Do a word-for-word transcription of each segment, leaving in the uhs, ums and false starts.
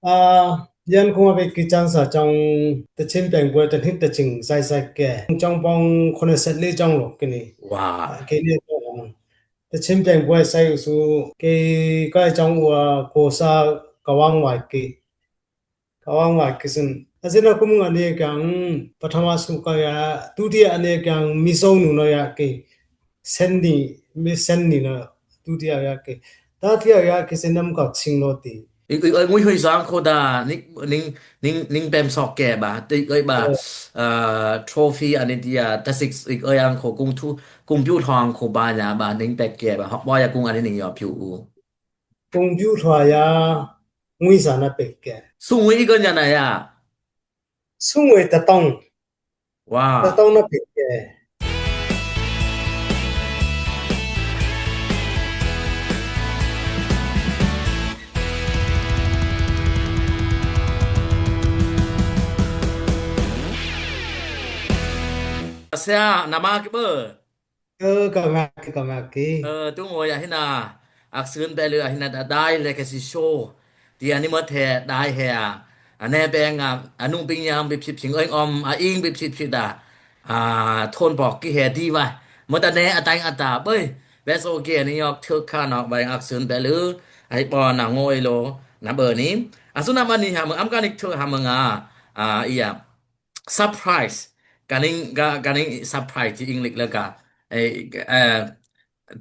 A, yan kuma be ki chang sa chang te chin peng bue te hit te ching sai sai ke. Chang pong khone set li chang lo kini. Wa. A, kini te chin peng bue sai su ke kai chang wa ko sa kawang wai ki. Kawang wai ki sun. A zina kum nga ni kang pathama su ka ya tu ti a ni kang mi so nu no ya ki. Sen ni, mi sen ni no tu ti a ya ki. Ta ti a ya ki sen nam ka sing lo ti. Ui, ui, ui, ngui hui zang kho da, ning, ning, ning, ning pem sok ke ba, ti ui ba, Ơ. Ơ, trophy ani tia, ta sik, ui, ui ang kho kung thu, kung piu thong kho ba nya ba, ning pek ke ba, hok ba ya kung ani ning yo piu u. Kung piu thong ya, ngui sa na pek ke. Sung ngui i ko nya na ya. Sung ngui ta tong. Wow. Ta tong na pek ke. Sia, nama ki bơ? Ơ, ka ngak ki, ka ngak ki. Ơ, tu ngoi a hina. Ak sun pe lu a hina da dai le ke si show. Ti ani mo the dai he a. A ne peng a, a nung ping yam bi phit phing oi om, a ing bi phit phit da. A, thon bok ki he di wa. Mo ta ne a tai a ta, bơi. Wes o ke ni yok thuk kha nok bai ak sun pe lu. Ai po na ngoi lo, na bơ ni. A sun na ma ni ha mo, am ka nik thuk ha mo nga. A, iya. Surprise. Kaning, ka, kaning surprise ti English la ka. Eh, eh,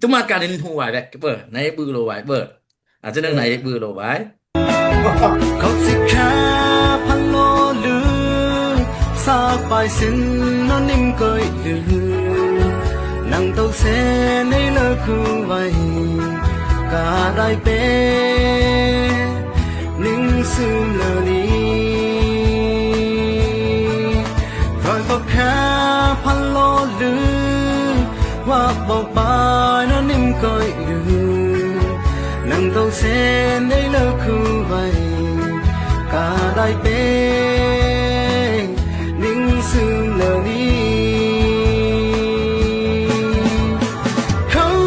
tuma kaning hu wai bek bơ, nai bu lo wai bơ. A, tu nang nai bu lo wai. Kau si kha phan lo lu, sa pai sin no nim koi lu. Nang tau se nei lo khu wai, ka dai pe. Ning sum lo ni. Roi bok kha phan lo lu. Wa bok bai na nim koi lu. Nang tau sen dei lo khu bai. Ka dai pe. Ning sum lo ni. Khâu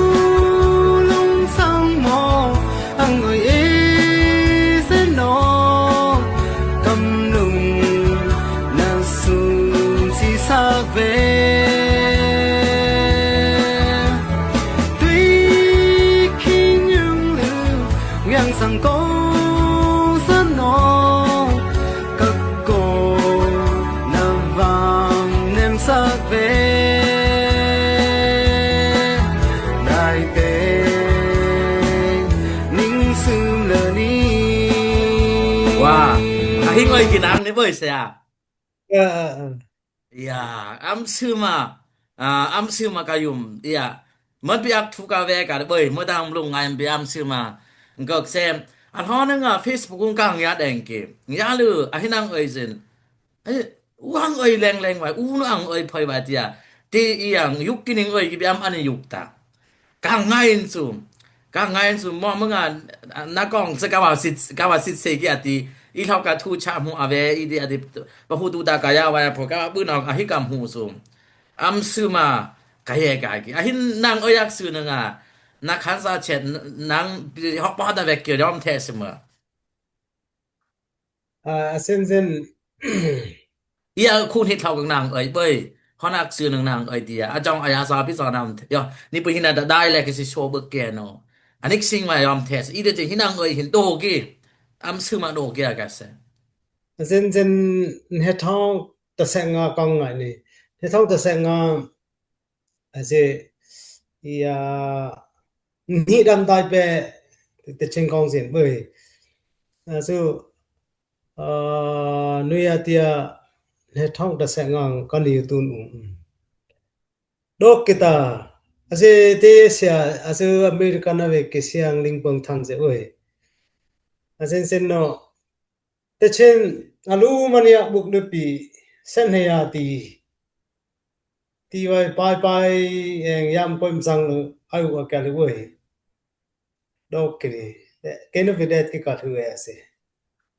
lung sang mo. Ang ơi ê sẽ nô. Căm lùng nà sùng si sa về. Tuy khi những lửa ngang sang cô sa nô. Kak ko na vang nem sak ve. Dai pe ning sum le ni. Wa, a hing oi ki nang ni boi se a. Ơ, ơ, ơ. Iya, am sum a, a, am sum a ka yum. Iya. Mot bi ak thu ka ve ka boi, mot ang lung ngai bi am sum a. Ngok sem. A hlo nang a Facebook ung kang ya deng ki. Ya lu, a hinang oi zin. Ai, u ang oi leng leng wai, u nu ang oi phoi wai tia. Ti i ang yuk ki ning oi ki bi am ani yuk ta. Ka ngai in sum. Ka ngai in sum mo manga, na kong se ka wa sit, ka wa sit se ki ati. I hlo ka thu cha mu a ve, i di ati. Ba hu tu ta ka ya wai pho ka wa bu nong a hi kam hu sum. Am sum a, ka ye ka ki. A hin nang oi ak su nang a. Na khan sa chet, nang bi hok pa da ve ki yom the sum a. A, a sen sen. Ia khun hit thau kang nang oi boi. Hon ak su nang nang oi tia. A jong a ya sa pi sa nam. Yo, ni pu hin a da dai le ki si so bek ke no. Anik sing ma yom thes. I de jing hin nang oi hin do ki. Am su ma do ki a ka se. A sen sen he thong ta se nga kong ngai ni. He thong ta se nga. A se, ia, ni dam tai pe, te ching kong sin bui. A su, a, nui a tia, ne thong ta se ngang kan yu tun u. Dok kita, a se te sia, a su America na ve ke siang ling pong thang se ui. A sen sen no, Te chen, alu mania buk le pi, sen he ya ti. Ti wai pai pai, eng yam koi msang le, ai wa ka le woi. Dok kini, kene videt ki ka thu ya se.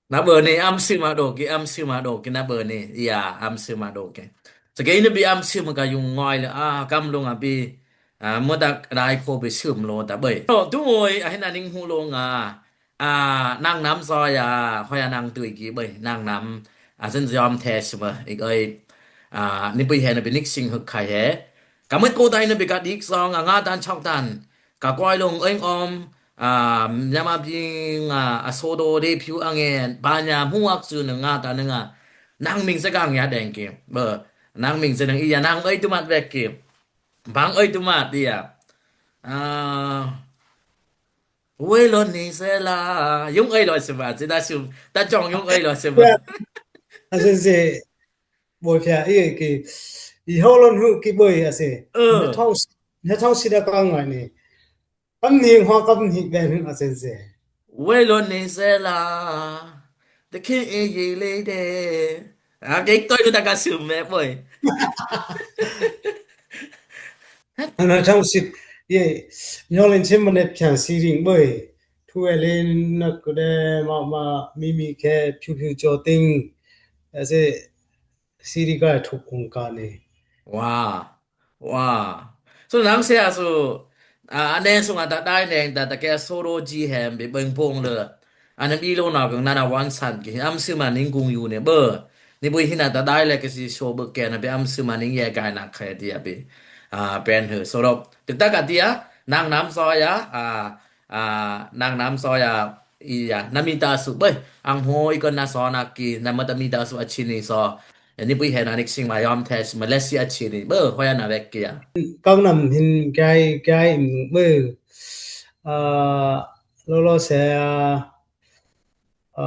Na bơ ni, am su ma dok ki, am su ma dok ki, na bơ ni, ya, am su ma dok ki. Sa kene bi am su ma ka yung ngoi le, a, kam lung a bi, a, mo dak dai ko bi sum lo ta bơi. Tu ngoi, a, hin a ning hu lo nga. a, nang nam soi a, hoi a nang tui ki boi, nang nam, a, zin ziom the sima, ik oi, a, ni bui he na bi nik sing huk khai he. Ka mut ko dai na bi ka dik song, a, nga tan chok tan, ka koi long eng om, a, nyama bing, a, a sodo de piu angen, ba nya muak su na nga tan nga, nang ming se kang ya deng ki, bơ, nang ming se nang iya, nang oi tu mat vek ki, bang oi tu mat iya. A, Wei lon ni se la. Yung ei lo se ba, se da su, da chong yung ei lo se ba. Ya, a se se, boi phia, i ki, i ho lon hu ki boi a se. Ơ. Ne thong si, ne thong si da kang ngai ni. Kam ni ho kam ni ben hu a se se. Wei lon ni se la. Te ki i yi le de. A ke toi nu da ka su me boi. Ana thang sit, ye, nyolin sim mane phian si ring boi. Thu elin nak de ma ma mi mi ke phiu phiu cho ting. Ase si ri ka thuk ung ka ni. Wa, wa. So nang se asu, a, ane sung ata dai neng ta ta ke soro ji hem bi beng pong le. Ana bi lo na kung nana wan san ki am si ma ning kung yu ne bơ. Ni bui hina ta dai le ke si so bơ ke na bi am si ma ning ye gai na khe dia bi. A, pen hu so ro. Tik ta ka dia, nang nam so ya, a, a, nang nam so ya, i ya, na mi ta su bơ. Ang ho i kon na so na ki, na ma ta mi ta su a chi ni so. Ni bui he na nik sing ma yom the si ma le si a chi ni bơ, ho ya na vek ki ya. Kang nam hin gai, gai im bơ. A, lo lo se, a, a,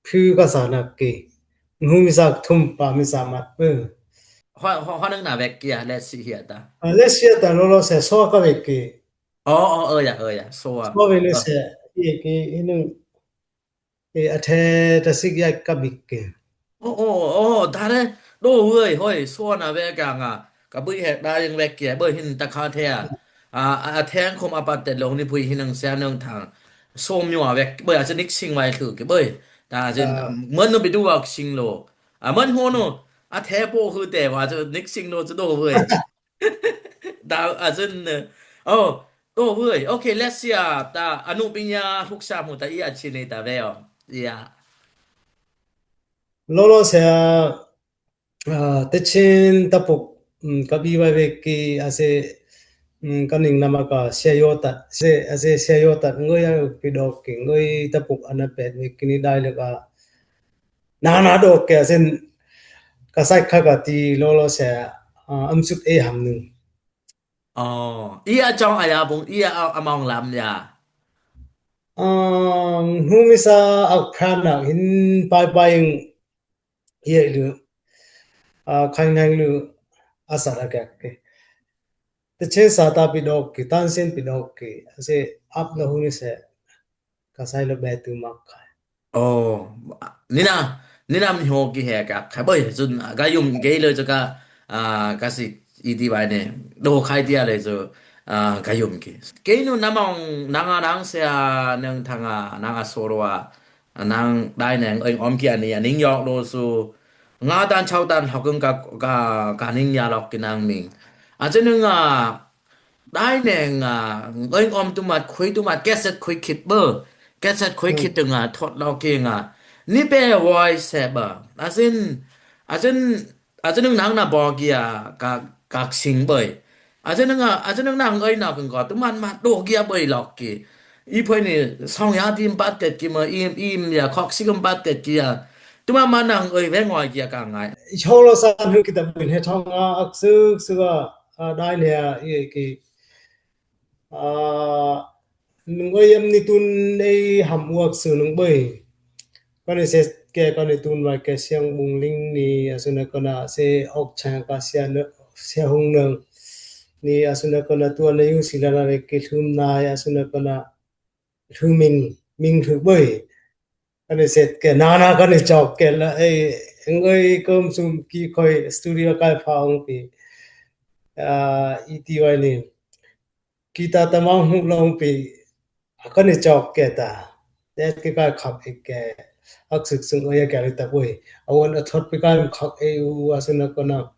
phu ka sa nak ki. Ngu mi sa thum pa mi sa mat bơ. Ho, ho, ho nang na vek ki ya, le si hi ta. A, le si ta lo lo se so ka vek ki. Ơ, ơ, ơ ya, ơ ya, so a. So ve le se, ye ki, i nung, e, a the ta sik ya ka bik ki. Ơ, ơ, ơ, ta le, do vơi, hoi, so na ve ka nga, ka bui he da yang vek ki, bơi hin ta kha the a. A, a, a theng khom a pat te long ni bui hin nang sia nang thang. So myo a vek, bơi a se nik sing vai thu ki, bơi. Ta se, a, mơn no bi du vak sing lo. A, mơn ho no, a the po hu te va se nik sing lo se do vơi. Da, a zin, ơ, oh, oh, vơi. Okay, let's see, a, ta, anu pinya huk sa mu ta i a chi ni ta ve o. Ya. Lo lo se, a, a, te chin ta puk, mm, ka bi vai ve ki a se, mm, ka ning nama ka sia yo tat, se, a se sia yo tat, ngoi a pi dok ki, ngoi ta puk ana pet ve ki ni dai le ka, na, na dok ke a sen, ka sai kha ka ti lo lo se, a, am sut e ham nu. Ơ, i a chong a ya bung, i a, a mong lam ya. Ơ, hnu mi sa ak phran nak hin pai pai ing ye lu. A, khang nang lu a sa ra kak ke. Te chen sa ta pi dok ki, tan sen pi dok ki. A se ap na hu ni se. Ka sai lo be tu mak khai. Ơ, ni na, ni na mi ho ki he ka, ka bơi, zun, ka yum, ke lo cho ka, a, ka si, i ti bai ne, do khai tia le cho, a, ka yum ki. Ke nu na mong, nang a nang se a, nang thang a, nang a so ro a, nang dai neng, eng om ki a ni, a ning yok lo su, nga tan chau tan hok eng ka, ka, ka ning ya lok ki nang ming. A chen nung a, Dai neng a, eng om tu mat, khui tu mat, keset khui khit bơ. Keset khui khit tu nga, thot lo ki nga. Ni pe voi se bơ. A zin, a zin, a zin nang na bo ki a, ka, ka sing bơi. A zin nga, a zin nang oi na kung ko, tu man ma do ki a bơi lok ki. I phơi ni, song ya dim bat tet ki ma, im, im ya, khok si kum bat tet ki a. Tu ma ma nang oi ve ngoi ki a ka ngai. Cholo san hu ki ta bơi he thong a, ak suk suk a, a dai le a, i ki. A, nung oi yam ni tun ei ham uak su nung bơi. Kani se ke kani tun vai ke siang bung ling ni, a su na kona se ok chang ka sia ne, sia hung nang. Ni a su na kona tua na yu si la na le ke thum na, a su na kona thum ming, ming thu bơi. Kani se ke na na kani chok ke la, ei, ngoi kom sum ki khoi studio kai pha ong pi. A, i ti vai ni. Kita ta mang hu long pi, a kani chok ke ta. Tet ke kai khap ik ke. Ak sik sung oi a ke ri ta boi. A won a thot pi kai khak e u a sun a kona.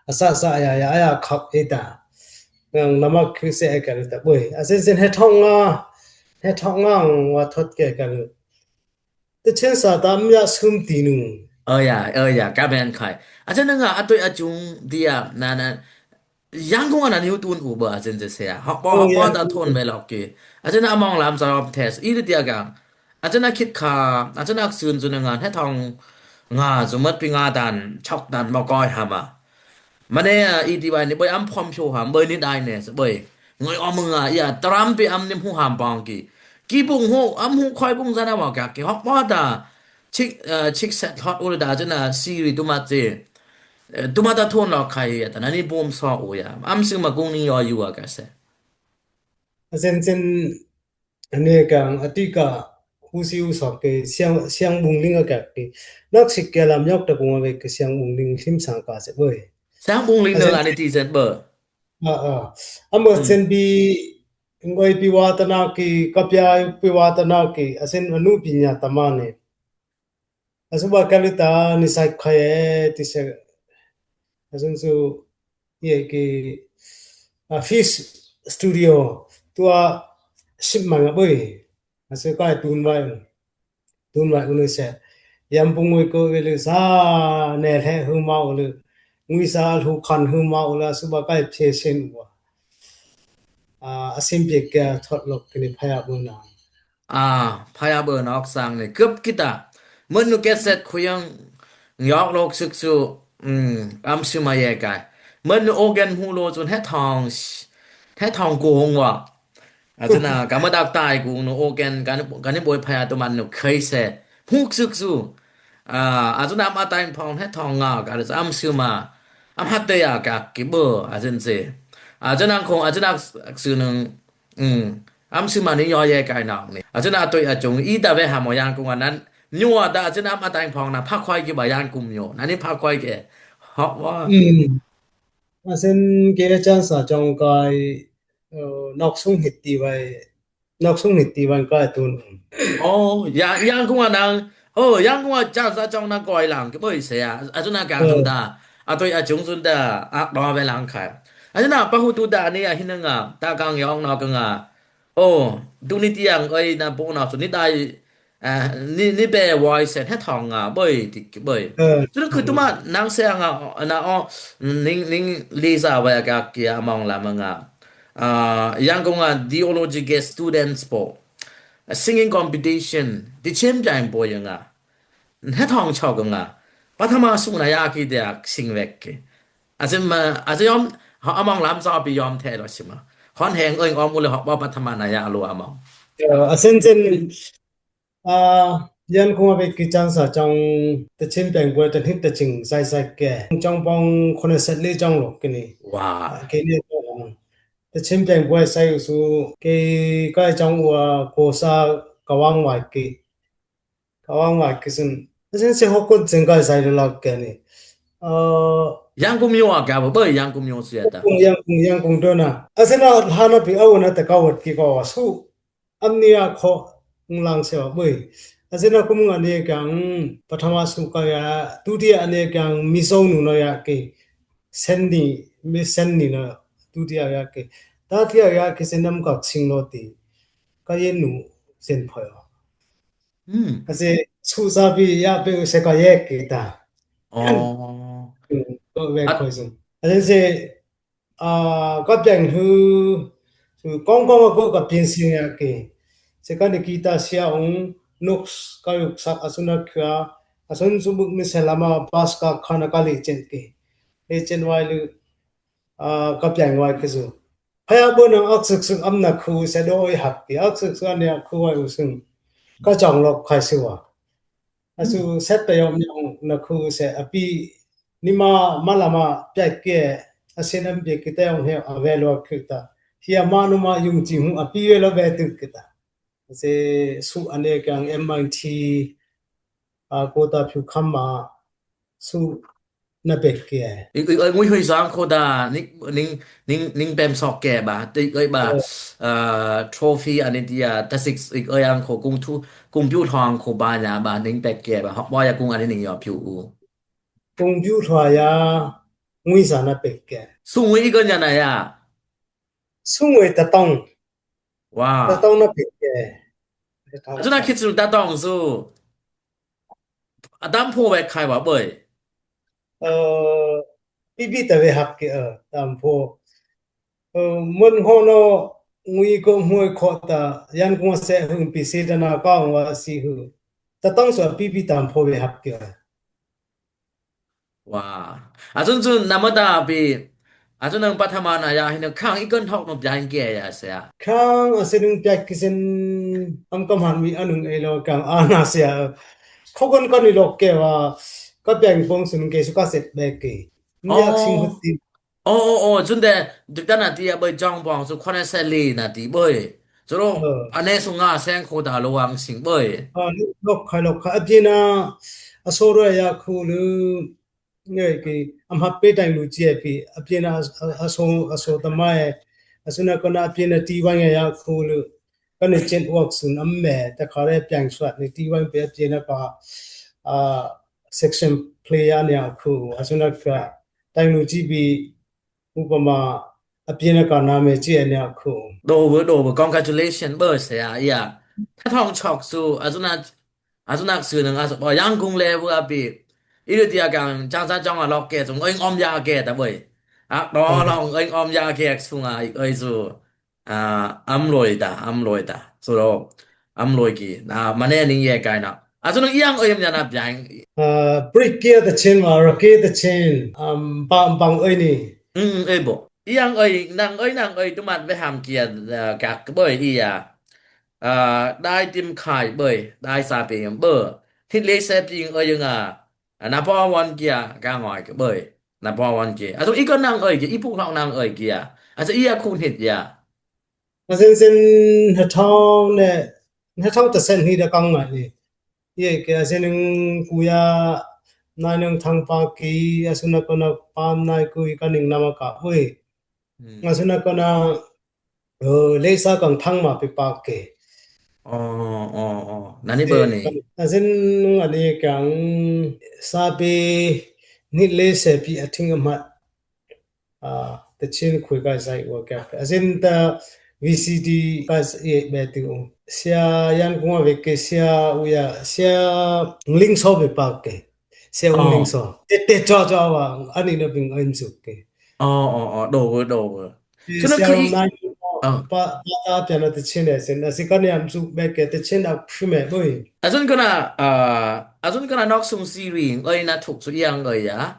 A sa sa ya ya ya khak e ta. Ngang namak khi se a ke ri ta boi. A sen sen he thong a. He thok ngang wa thot ke ka lu. Te chen sa ta mya sum ti nu. Ơ ya, ơ ya, ka ben khai. A chen nga a toi a chung dia na na. Yang kung ana niu tun u ba a chen se se. Hok po, hok po ta thon me lok ki. A chen a mong lam sa rom test. I dia ka. A chen a khit kha, a chen a sun sun nga he thong nga zu mat pi nga dan, chok dan mo koi ha ma. Mane a i ti bai ni boi am phom sho ham, boi ni dai ne se boi. Ngoi om nga, ya, tram pi am nim hu ham pong ki. Ki bung hu, am hu khoi bung zana wa ka ki hok ma ta. Chik, eh, chik set hot u da zana siri tu ma che. Eh, tu ma ta thon lo khai ya, ta na ni bom so u ya. Am sing ma kung ni yo yu a ka se. A chen chen, ane kang, a ti ka, hu si u sok ke, siang, siang bung ling a ka ki. Nak sik ke lam yok ta kung a ve ke siang bung ling lim sang ka se boi. Siang bung ling A na chen la ni ti chen boi. A, a. Am boi chen bi, ngoi pi wa ta na ki, ka pia pi wa ta na ki, a chen anu pi nya ta ma ne. A su ba ka lu ta ni sai khai e, ti se. A sun su, ye ki, a, fish studio, tua ship ma nga boi. A su kai tun bai, tun bai unu se. Yam pung ngui ko ve lu sa, ne he hu ma u lu. Ngui sa lu khan hu ma u la, su ba kai phe sen wa. A, a sim pik ke thot lok kini phaya bu na. A, phaya bơ nok sang ni, kep kita. Menu keset khuyang, yok lok sik su, mm, am sima ye kai. Menu organ hu lo chun he thong, he thong ku hong wa. A chun a, ka ma dak tai ku nu organ, ka ni, ka ni boi phaya tu man nu khai se. Huk sik su. A, a chun am a tai phong he thong nga, ka am sima. Am hat te ya ka ki bơ, a chun se. A chun ang khong, a chun ak su nung, Mm. Am sima ni yo ye kai nok ni. A chun a toi a chung i ta ve ha mo yang kung anan. Nyu a da a chun am a tang phong na pha khoi ki ba yang kum yo. Na ni pha khoi ke. Hok wa. Mm. A sen ke chan sa chong kai, eh, nok sung hit ti bai. Nok sung hit ti bai kai tun. Oh, ya, yang kung anan. Oh, yang kung a chan sa chong na koi lang ke boi se ya. A chun a kang Eh. Sung da. A toi a chung sun da. A ba ve lang kai. A chun a pa hu tu da ni a hin nga. Ta kang yong nok nga. Oh, tu ni tiang oi na bu na su ni dai, ah, ni, ni be wai sen he thong nga boi ti boi. Eh. Su ku tu ma nang se nga na o ning, ning li sa wa ka kia mong la ma nga. Ah, yang kung a theology ke students po. A singing competition, ti chem jang boi nga. He thong chok nga. Pathama su na ya ki dia sing vek ki. A chun ma, a chun yom, ha among lam sa pi yom the lo sima. Hon heng oi om u le hok ba pathama na ya lo among. Ya, a sen sen, a, yan kung a be ki chan sa chong te chin peng boi te hit te ching sai sai ke. Chong pong khone set li chong lo kini. Wa. Kini te chin peng boi sai u su ke kai chong wa ko sa ka wang wai ki. Ka wang wai ki sun. A sen se hok kun cheng kai sai lo lak ke ni. A, yang kum yo a ka ba, ba yang kum yo su ya ta. Kung yang kung yang kung do na. A sen a hana pi a wona ta ka wat ki ka wa su. Am ni a kho ng lang se wa boi. A sen a kum nga ni kang pathama su ka ya, tu ti a ni kang mi so nu no ya ki. Sen ni, mi sen ni no, tu ti a ya ki. Ta ti a ya ki sen nam ka sing no ti. Ka yen nu sen pho yo. Hmm. A se su sa pi ya pe se ka ye ki ta. Oh. Hmm, ko ve At- khoi sung. A se se, a, ka piang hu, su kong kong ko ka piang sing ya ki. Se ka ni kita sia ung, nuk ka yuk sak a sun a kya, a sun su buk ni se lama pas ka khana ka li chen ki. Li chen wai lu, a, ka piang wai ki su. Phaya bo nang ak suk suk am na khu se do oi hak ki, ak suk suk an ya khu wai u sung. Ka chong lok khai su wa. A su set ta yom yong na khu se a pi ni ma ma la ma pya ke a sen am pi ki ta yong he a ve lo khu ta. Hi a ma nu ma yung chi hu a pi ve lo ve tu ki ta. A se su an e kang M I T a ko ta phu kham ma su na pek ke. I, i, i, ngui hui sang kho da, ning, ning, ning, ning pem sok ke ba, ti, oi ba, Eh. Uh, trophy ani tia, ta sik, i, oi ang kho kung thu, kung piu thong kho ba nya ba, ning pek ke ba, hok ba ya kung ani ning yo piu u. Kung piu thwa ya, ngui sa na pek ke. Su ngui i ko nya na ya. Su ngui ta tong. Wow. Ta tong na pek ke. Achu na khit chu ta tong chu. A dam pho wek khai wa boi. Ơ, pi pi ta we hak ke, ơ, dam pho. Ơ, mun ho no ngui ko muai kho ta, yan kung se hung pi si ta na ka wa si hu. Ta tong so pi pi dam pho we hak ke. Wa. Achun chun namata pi. Achun nang pathama na ya hin khang ikon hok no pian ke ya se ya. Khang a se nung piak kisin am kam han mi anung e lo kang a na se ya. Khokon kon ni lok ke wa. Ka piang pong sun ke su ka set be ke. Miak sing hut ti. Oh, oh, oh, chun de, dik ta na ti a boi jong pong su khon se li na ti boi. Chu lo, ane su nga seng kho da lo wang sing boi. Lok khai lok khai a pian a, a so ro ya khu lu. Ngai ki, am hap pe tang lu chi a pi, a pian a, a so, a so ta mai. A su na ko na a pian a ti wang ya khu lu. Ka ne chen wak sun am me, ta kha re piang suat ni ti wang pe a pian a pa, a, section play a ne a khu. A su na ka, tang lu chi bi, Upama a pian a ka na me chi a nia khu. Do bu, do bu, congratulation bơ se ya, ya. Tha thong chok su, a su na, a su nak su nang a su, bo yang kung le bu a pi. I lu ti a kang, chang sa chong a lok ke, su ngoi om ya ke ta boi. A, do long ngoi om ya ke, su nga, i oi su. A, am loi ta, am loi ta. Su lo, am loi ki. Na, ma ne ning ye kai na. A su nang yang oi am ya na piang. A, break kia ta chin ma, ra kia ta chin. Am, pa, am pang oi ni. Mm, ei bo. Iang ei, nang ei, nang ei, tu mat ve ham kia, a, kak bơi ia. A, dai tim khai bơi, dai sa ping bơi. Hit le se ping ei nga. A, na po wan kia, ka ngoi ke bơi. Na po wan kia. A, so i ko nang ei kia, i puk hlong nang ei kia. A, so ia khun hit ia. A, sen sen, ha thong ne, ha thong ta sen hi da kang ngai ni. Ye ke a se ning kuya nai nang thang pa ki a su na ko na pam nai kui ka ning nama ka hui. Hmm. A su na ko na, ơ, le sa kang thang ma pi pa ke. Oh, oh, oh. Nani bơ ni? A sen nung ani kang sa pi nit le se pi a thing amat. A, ta chin khui kai sai wa kya. A sen ta V C D kai sai be tu. Sia yan kuma ve ke sia uya, sia ling so be pa ke. Sia un ling so. Te, te cho cho wa, ani na bing ain su ke. Oh, oh, oh, do wo, do wo. Sia un nai, pa, pa ta pya na ta chin e sen. A si ka ni am su be ke ta chin a phi me boi. A sun kana, a, a sun kana nok sung si ring, oi na thuk su yang oi ya.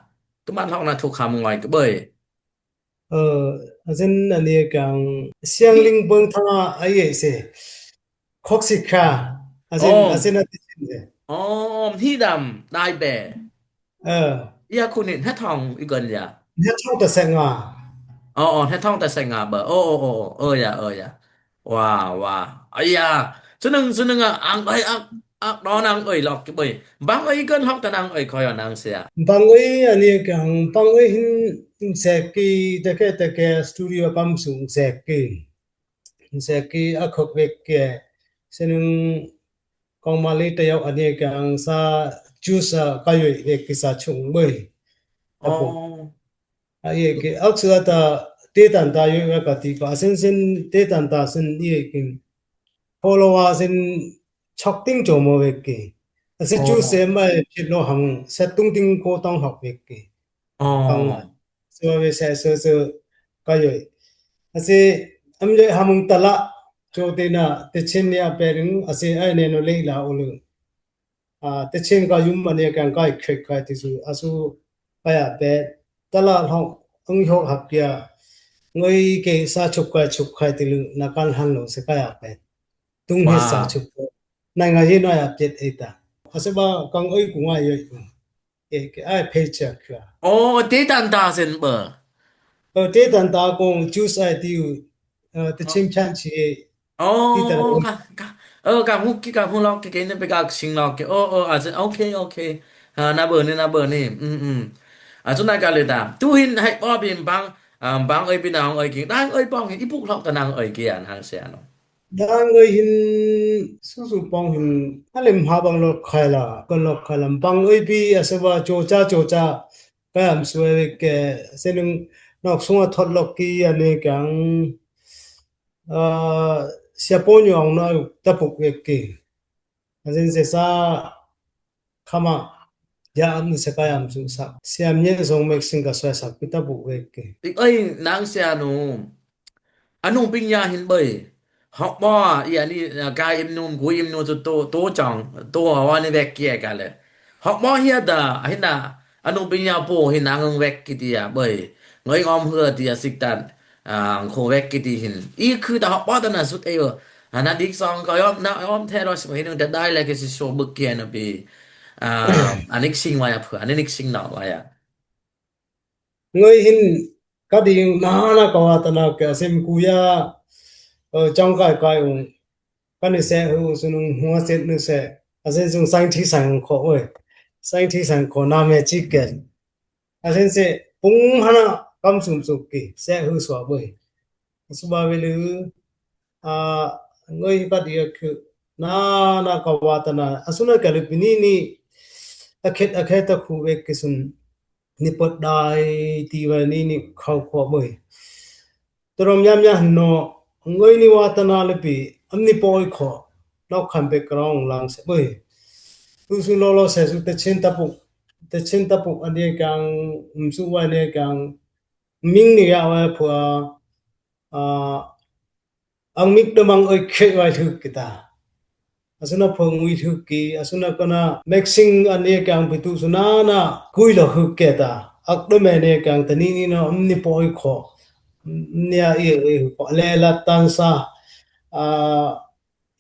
Tu man hok na thuk ham ngoi ke boi. Ơ, a sen ani kang siang ling bong thang a ai se. Khok si kha. A sen, a sen a ti sen se. Oh, hi dam, dai be. Ơ. Ia khu nit, ha thong i gon ya. Ha thong ta se nga. Oh, oh, ha thong ta se nga bơ. Oh, oh, oh, oh, ơ ya, ơ ya. Wa, wa. Aya, sunung, sunung a, ang oi, ak, ak, do nang oi lok ki boi. Bang oi gon hok ta nang oi koi nang sia. Bang oi ani kang, bang oi hin, hin se ki, te ke, te ke studio kam sung se ki. Hin se ki a khok vek ke. Senung kong mali te yok ani kang sa juice a ka yoi vek ki sa chung boi. Apo. Oh. A ye ke, ak su ta te tan ta yoi vek ka ti pa, sen sen te tan ta sen ye ke. Follower sen chok ting cho mo vek ke. A se chu se mai phit lo ham, se tung ting ko tong hok vek ke. Kang ma. So ve se so so ka yoi. A se am yoi ham ta la cho te na te chin ni a pe ring a se ai ne no le la o lu. A, te chin ka yum ani kang kai khrek kai ti su, a su, kai a pe, ta la hok, ang hok hak kia, ngoi ke sa chup kai, chup kai ti lu, na kan han lo se kai a pe. Tung he sa chup kai. Nai ngai ye nai a pet e ta. A se ba, kang oi ku ngai yoi ku. E ke ai pe chia kia. Oh, te tan ta sen bơ. Ơ, te tan ta kong juice ai ti u, ơ, te chin phan chi e. Oh, ka, ka, ơ, ka mu ki, ka mu lok ki, ke ne pe ka sing lok ki. Oh, oh, a sen, okay, okay. Ha, na bơ ni, na bơ ni. Mm, mm. A sen na ka le ta. Tu hin hai po bin bang, a, bang oi bin nang oi ki. Nang oi pong hin, i puk lok ta nang oi ki an hang se ano. Dang oi hin, su su pong hin, a lem ha bang lok khai la, kon lok khai la. Bang oi bi, a se ba cho cha, cho cha. Ka am su e ke, se nung nok sung a thot lok ki, ani kang, a, Sia po nyu ang na tapuk wek ke. Asin se sa kama ya am se kaya am su sa. Sia mye song mek sing ka sa sa kita puk wek ke. Oi nang sia nu. Anu ping ya hin boi. Hok mo ya ni ka im nu ku im nu tu tu tu chong tu wa ni wek kia ka le. Hok mo hia da hin da. Anu ping ya po hin nang wek ki ti ya boi. Ngoi ngom hua ti ya sik tan. Ang kho wek ki ti hin. I khu ta hok mo ta na sut e yo. Ana dik song ko yom na yom the ro sing hin da dai le ke si so buk kia na pi. Anik sing wa ya phu. Anik sing na wa ya. Ngoi hin ka ding na na ka wa ta na ke asim ku ya. Chong kai kai ung. Ka ni se hu su nung hua set nu se. Asin sung sang thi sang kho oi. Sang thi sang kho na me chi ke. Asin se pung hana kam sum suk ki se hu swa boi. Suba velu a ngoi ka dia khu na na ka wa ta na asuna ka lu pini ni akhet akhet ta khu ve ki sun ni pot dai ti va ni ni khau kho boi. Trom yam ya no ngoi ni wa ta na le pi am ni poi kho. Nok kham background lang se boi. Tu su lo lo se su te chin ta puk te chin ta puk an dia kang um su wa ne kang ming ni ya wa phua a ang mik da mang oi khe wai thuk kita. Asuna phong ui thuk ki asuna kona mixing an ye kang pitu suna na kui lo huk ke ta. Ak da me ne kang ta ni ni no am ni poi kho. Ni a i i ko le la tan sa a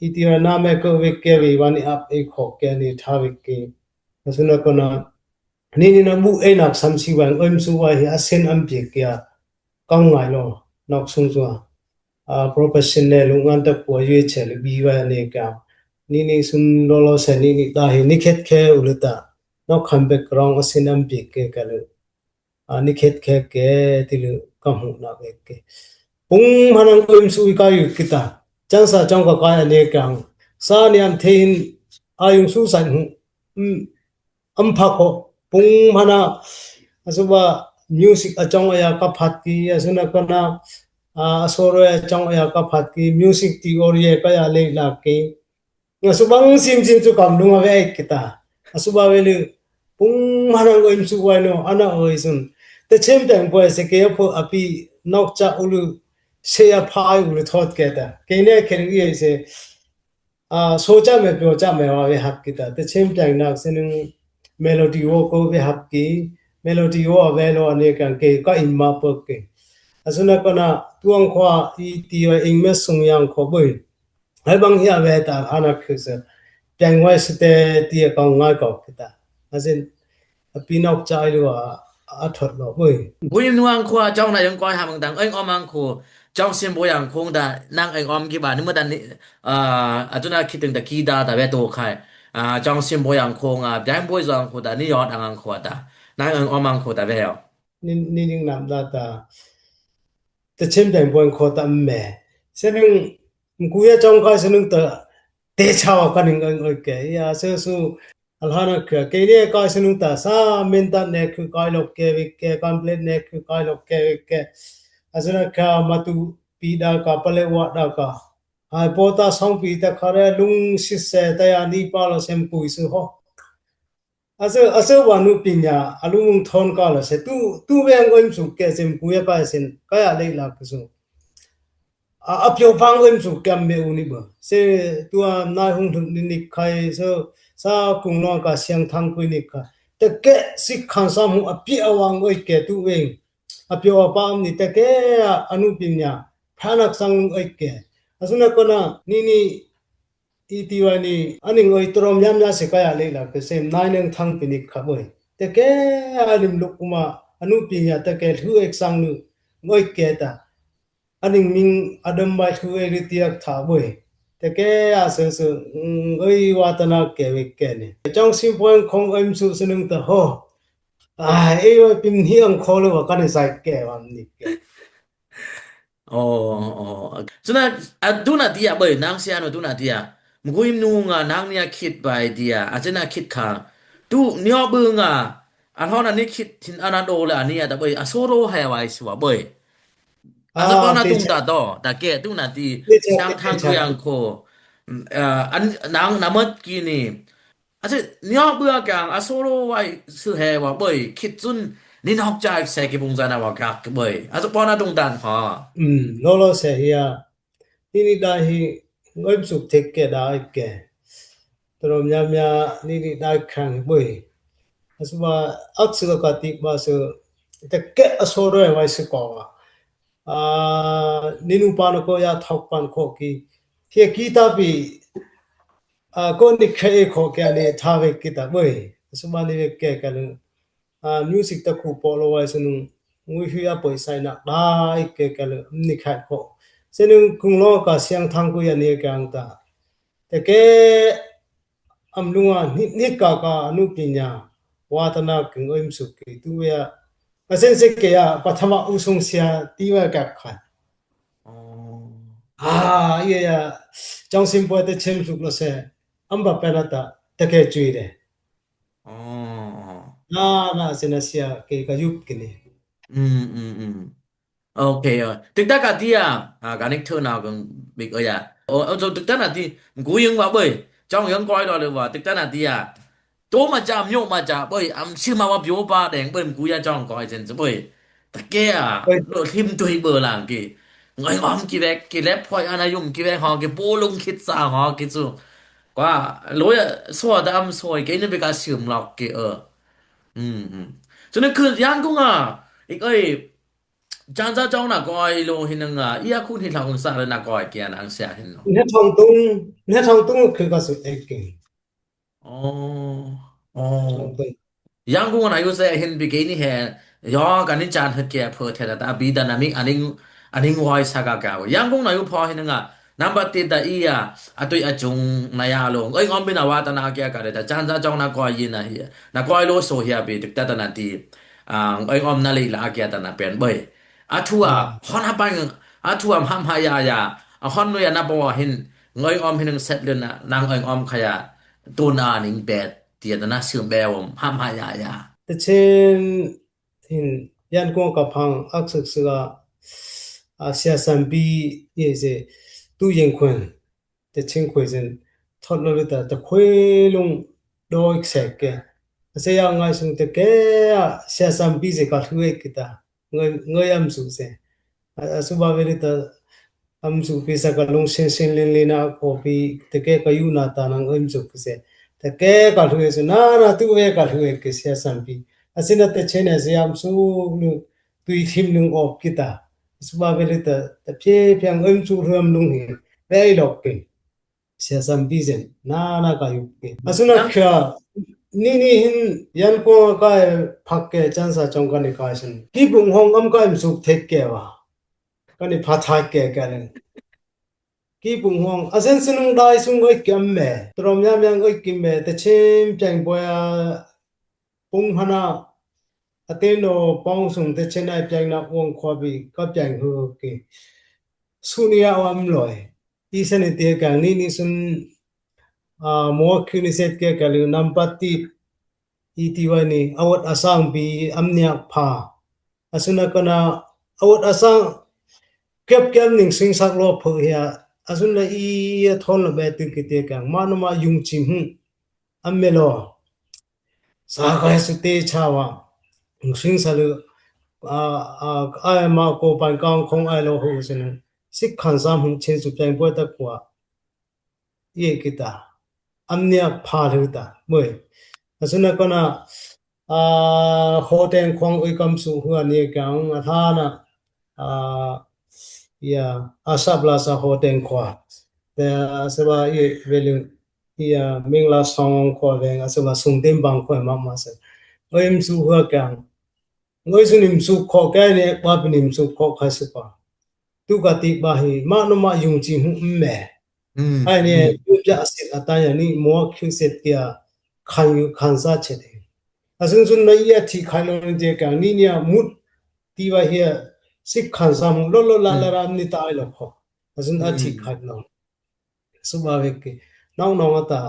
iti ra na me ko wik ke wi wani ap i kho ke ni tha wik ki. Asuna kona ni ni na bu e nak sam si wang oi msu wai hi asen am pik kia. Kang ngai lo nok sung sua. A professional lu ngan ta kua yue che lu bi wai ne ka. Ni ni sun lo lo se ni ni ta hi ni khet khe u lu ta. Nok kham background asen am pik ke ka lu. A ni khet khe ke ti lu ka mu na ke ke. Pung manang oi msu i ka yu kita. Chang sa chang ka ka ne kang. Sa ni am the hin a yung su sa hu. Am pha kho pung mana asuba music achong aya ka phat ki asuna kona a soro achong aya ka phat ki music ti or ye ka ya le la ki. Asuba sim sim chu kam lung ave ai kita. Asuba velu pung mana ngoi msu wai no ana oi sun. Te chem tang poi se ke pho api nok cha ulu se ya phai ulu thot ke ta. Ke ne khen ye se a so cha me pyo cha me wa ve hak kita. Te chem tang nak se nung melody wo ko ve hak ki. Melody wo ave lo ane kang ke ka in ma pok ke. Asuna kona tuang khwa i ti wa ing me sung yang kho boi. Hai bang hi ave ta ana khisa. Tang wai se te ti ka ngai ko kita. Asin a pi nok cha ai lu a a thot lo boi. Bui nuang khua chong na yang koi ha mang dang eng om ang khu chong sim bo yang khung da nang eng om ki ba ni mu dan ni a a tu na khit teng da ki da da ve to khai a chong sim bo yang khung a biang boi zong khu da ni yot ang ang khu da nang eng om ang khu da ve yo. Ni ni ning nam da ta. Ta chem biang boi khu ta me. Se ning ku ya chong kai se ning ta te cha wa ka ning eng oi ke ya se su Alhana kya, kei ne kai sinung ta sa, mentat ne khu kai lok ke wik ke, complete ne khu kai lok ke wik ke. Asuna kya matu pi da ka, pale wa da ka. Hai po ta song pi ta khare lung sise ta ya ni pa lo sem pui su ho. Asu, asu wa nu pinya, alung thon ka lo se tu, tu weng oim su ke sem pui ya kai sin, kai a lei la ku su. A, a pio pang oi msu kiam me u ni ba. Se tua nai hung thuk ni nik khai, so, sa kung nong ka siang thang kui nik khai. Te ke sik khan sam hu a pi a wang oi ke tu weng. A pio a pam ni te ke a anu pin ya. Phanak sang lung oi ke. Asuna kona ni ni i ti wa ni aning oi trom yam ya se kaya le la ke sem nai neng thang pin nik kha boi. Te ke a lim luk uma anu pin ya te ke thu ek sang nu oi ke ta. Aning ming adam bai thu e ri tiak tha boi. Te ke a se se, mm, oi wa ta na ke we ke ni. Chong sim point khong oi msu se nung ta ho. A, e wa pin hi ang kho le wa ka ni sai ke wa ni ke. O, o. Suna, a, tu na tia boi, nang sia no tu na tia. Mgui nu nga nang nia khit bai tia, a se na khit kha. Tu nio bu nga, a hon a ni khit hin a na do le a ni a ta boi, a so ro hai wai sua boi. Asa pau na tung ta to, ta ke tung na ti, siang thang ku yang ko. An nang na mat ki ni. Asa nyo bua kang a solo wai su he wa boi, khit sun ni nok jai se ki bung zana wa kak boi. Asa pau na tung tan ha. Lo lo se hia. Ni ni da hi ngoi suk thek ke da ke. Trom nya mya ni ni da khang boi. Asa ba ak su ka ti ba su te ke a solo wai su ko. A, ninu pan ko ya thok pan ko ki. Thia ki ta pi, a, ko ni khe ko ke ani tha ve ki ta boi. Suma ni ve ke ka lu. A, music ta khu po lo wai sunu. Ngui hui a poi sai nak dai ke ka lu. Ni khai ko. Senu kung lo ka siang thang ku ya ni ka ang ta. Te ke am lunga ni, ni ka ka anu ki nya. Wa ta na king oim su ki. Tu ya. Ka sen se ke ya. Pa thama u sung sia. Ti wa ka khan. A, iya ya. Chang sim po te chem suk lo se. Am ba pe na ta. Te ke chui de. Na, na, se na sia. Ke ka yup ki ni. Okay, ơ. Tik ta ka ti a, a, ka nik thơ nào cũng bị ơ ya. Ơ, ơ, so tik ta na ti, mgu yung wa bơi. Chong yung koi lo le wa, tik ta na ti a. Tố mà chả myo mà chả bơi, am sư mà wa bio pa đèn bơi mgu ya chong koi sen su bơi. Ta ke a, lo thim tui bơi lang ki. Ngoi om ki vek, ki lep hoi ana yum ki vek ho, ki po lung khit sa ho, ki su. Kwa, lo ya, so ta am soi, ke ni bị ka sium lok ki ơ. So ni khun yang kung a, ik ơi, Chan sa chong na koi lo hin nga, ia khun hin thang sa le na koi kia nang sia hin lo. Ne thong tung, ne thong tung khư ka su ek king. Ơ, ơ. Thong tung. Yang kung na yu se hin bi ke ni he, yo ka ni chan hut kia phơ the ta bi da na mi aning, aning wai sa ka ka. Yang kung na yu pho hin nga, Number ti ta ia, a tui a chung na ya lo. Oi ngom bi na wa ta na kia ka de ta chan sa chong na koi yin na hia. Na koi lo so hia bi tik ta ta na ti. Oi ngom na li la kia ta na pen boi. A thu a, hon ha bang, a thu a ham ha ya ya. A hon nu ya na bo hin. Oi ngom hin set le na, nang oi ngom kha ya. Tu na ning bet, tia ta na sim be om, ham ha ya ya. Te chin hin yan kuang ka phang ak sik sik a, a sia sam bi ye ze tu yeng khuen, te ching khuen zen thot lo le ta, ta khuen lung do ik sek ke. A se ya ngai sung te ke a sia sam bi ze ka hlue ki ta, ngai, ngai am su ze. A, a su ba ve le ta, am su pi sa ka lung sing sing lin lin a ko pi, te ke ka yu na ta nang am su pi se. Te ke ka hlue se, na, na, tu ve ka hlue ke sia sam pi. A si na te chen a se am su lu, tui thim lung op ki ta. Su ba ve le ta, ta phe phe ang am su hlue am lung hi. Ve lok ke. Sia sam pi zen, na, na ka yu ke. A su na khia, ni, ni hin, yan ko ka e phak ke, chan sa chong ka ni ka sen. Ki bung hong am ka am su thek ke wa. Ka ni pha thak ke ka len. Ki bung hong, a sen sen nung dai sung oi kiam me. Trom ya myang oi kim me, te chim piang boya, pung hana, a te no pong sung te chen ai piang na uang khua bi, ka piang hu ki. Su ni ya wa am loi. I sen i te kang ni ni sun, a, mo ki ni set ke ka lu nam pa ti, i ti wa ni, a wat a sang bi, am nia pha. A su na ka na, a wat a sang, kep kep ning sing sak lo pho hia. A su na i a thon lo be tin ki te kang. Ma no ma yung chim hu. Am me lo. Sa kai su te cha wa. Ning sing sa lu. A, a, ai ma ko pan kang khong ai lo hu su na. Sik khan sam hu chen su piang boy ta kwa. Ye ki ta. Am nia pha lu ta. Boi. A su na ka na, a, ho teng khong ui kam su hua ni kang a tha na. A, ya, a sap la sa ho teng khua. Te a se ba ye ve lu. Ya, ming la song khua ve, a se ba sung tim bang khua ma ma se. Ui im su hua kang. Ngoi su nim su kho kai ne, pa pi nim su kho khai su pa. Tu ka ti ba hi, ma no ma yung chi hu me. Ai ne, tu ja sit a ta ya ni, mo khiu set kia, khan yu khan sa chet. A sun sun na ia thi khai lo ni je ka, ni nia mut, ti ba hia, sik khan sa mu, lo lo la la ra ni ta ai lo kho. A sun a thi khai lo. Su ba ve ki. Nong nong a ta.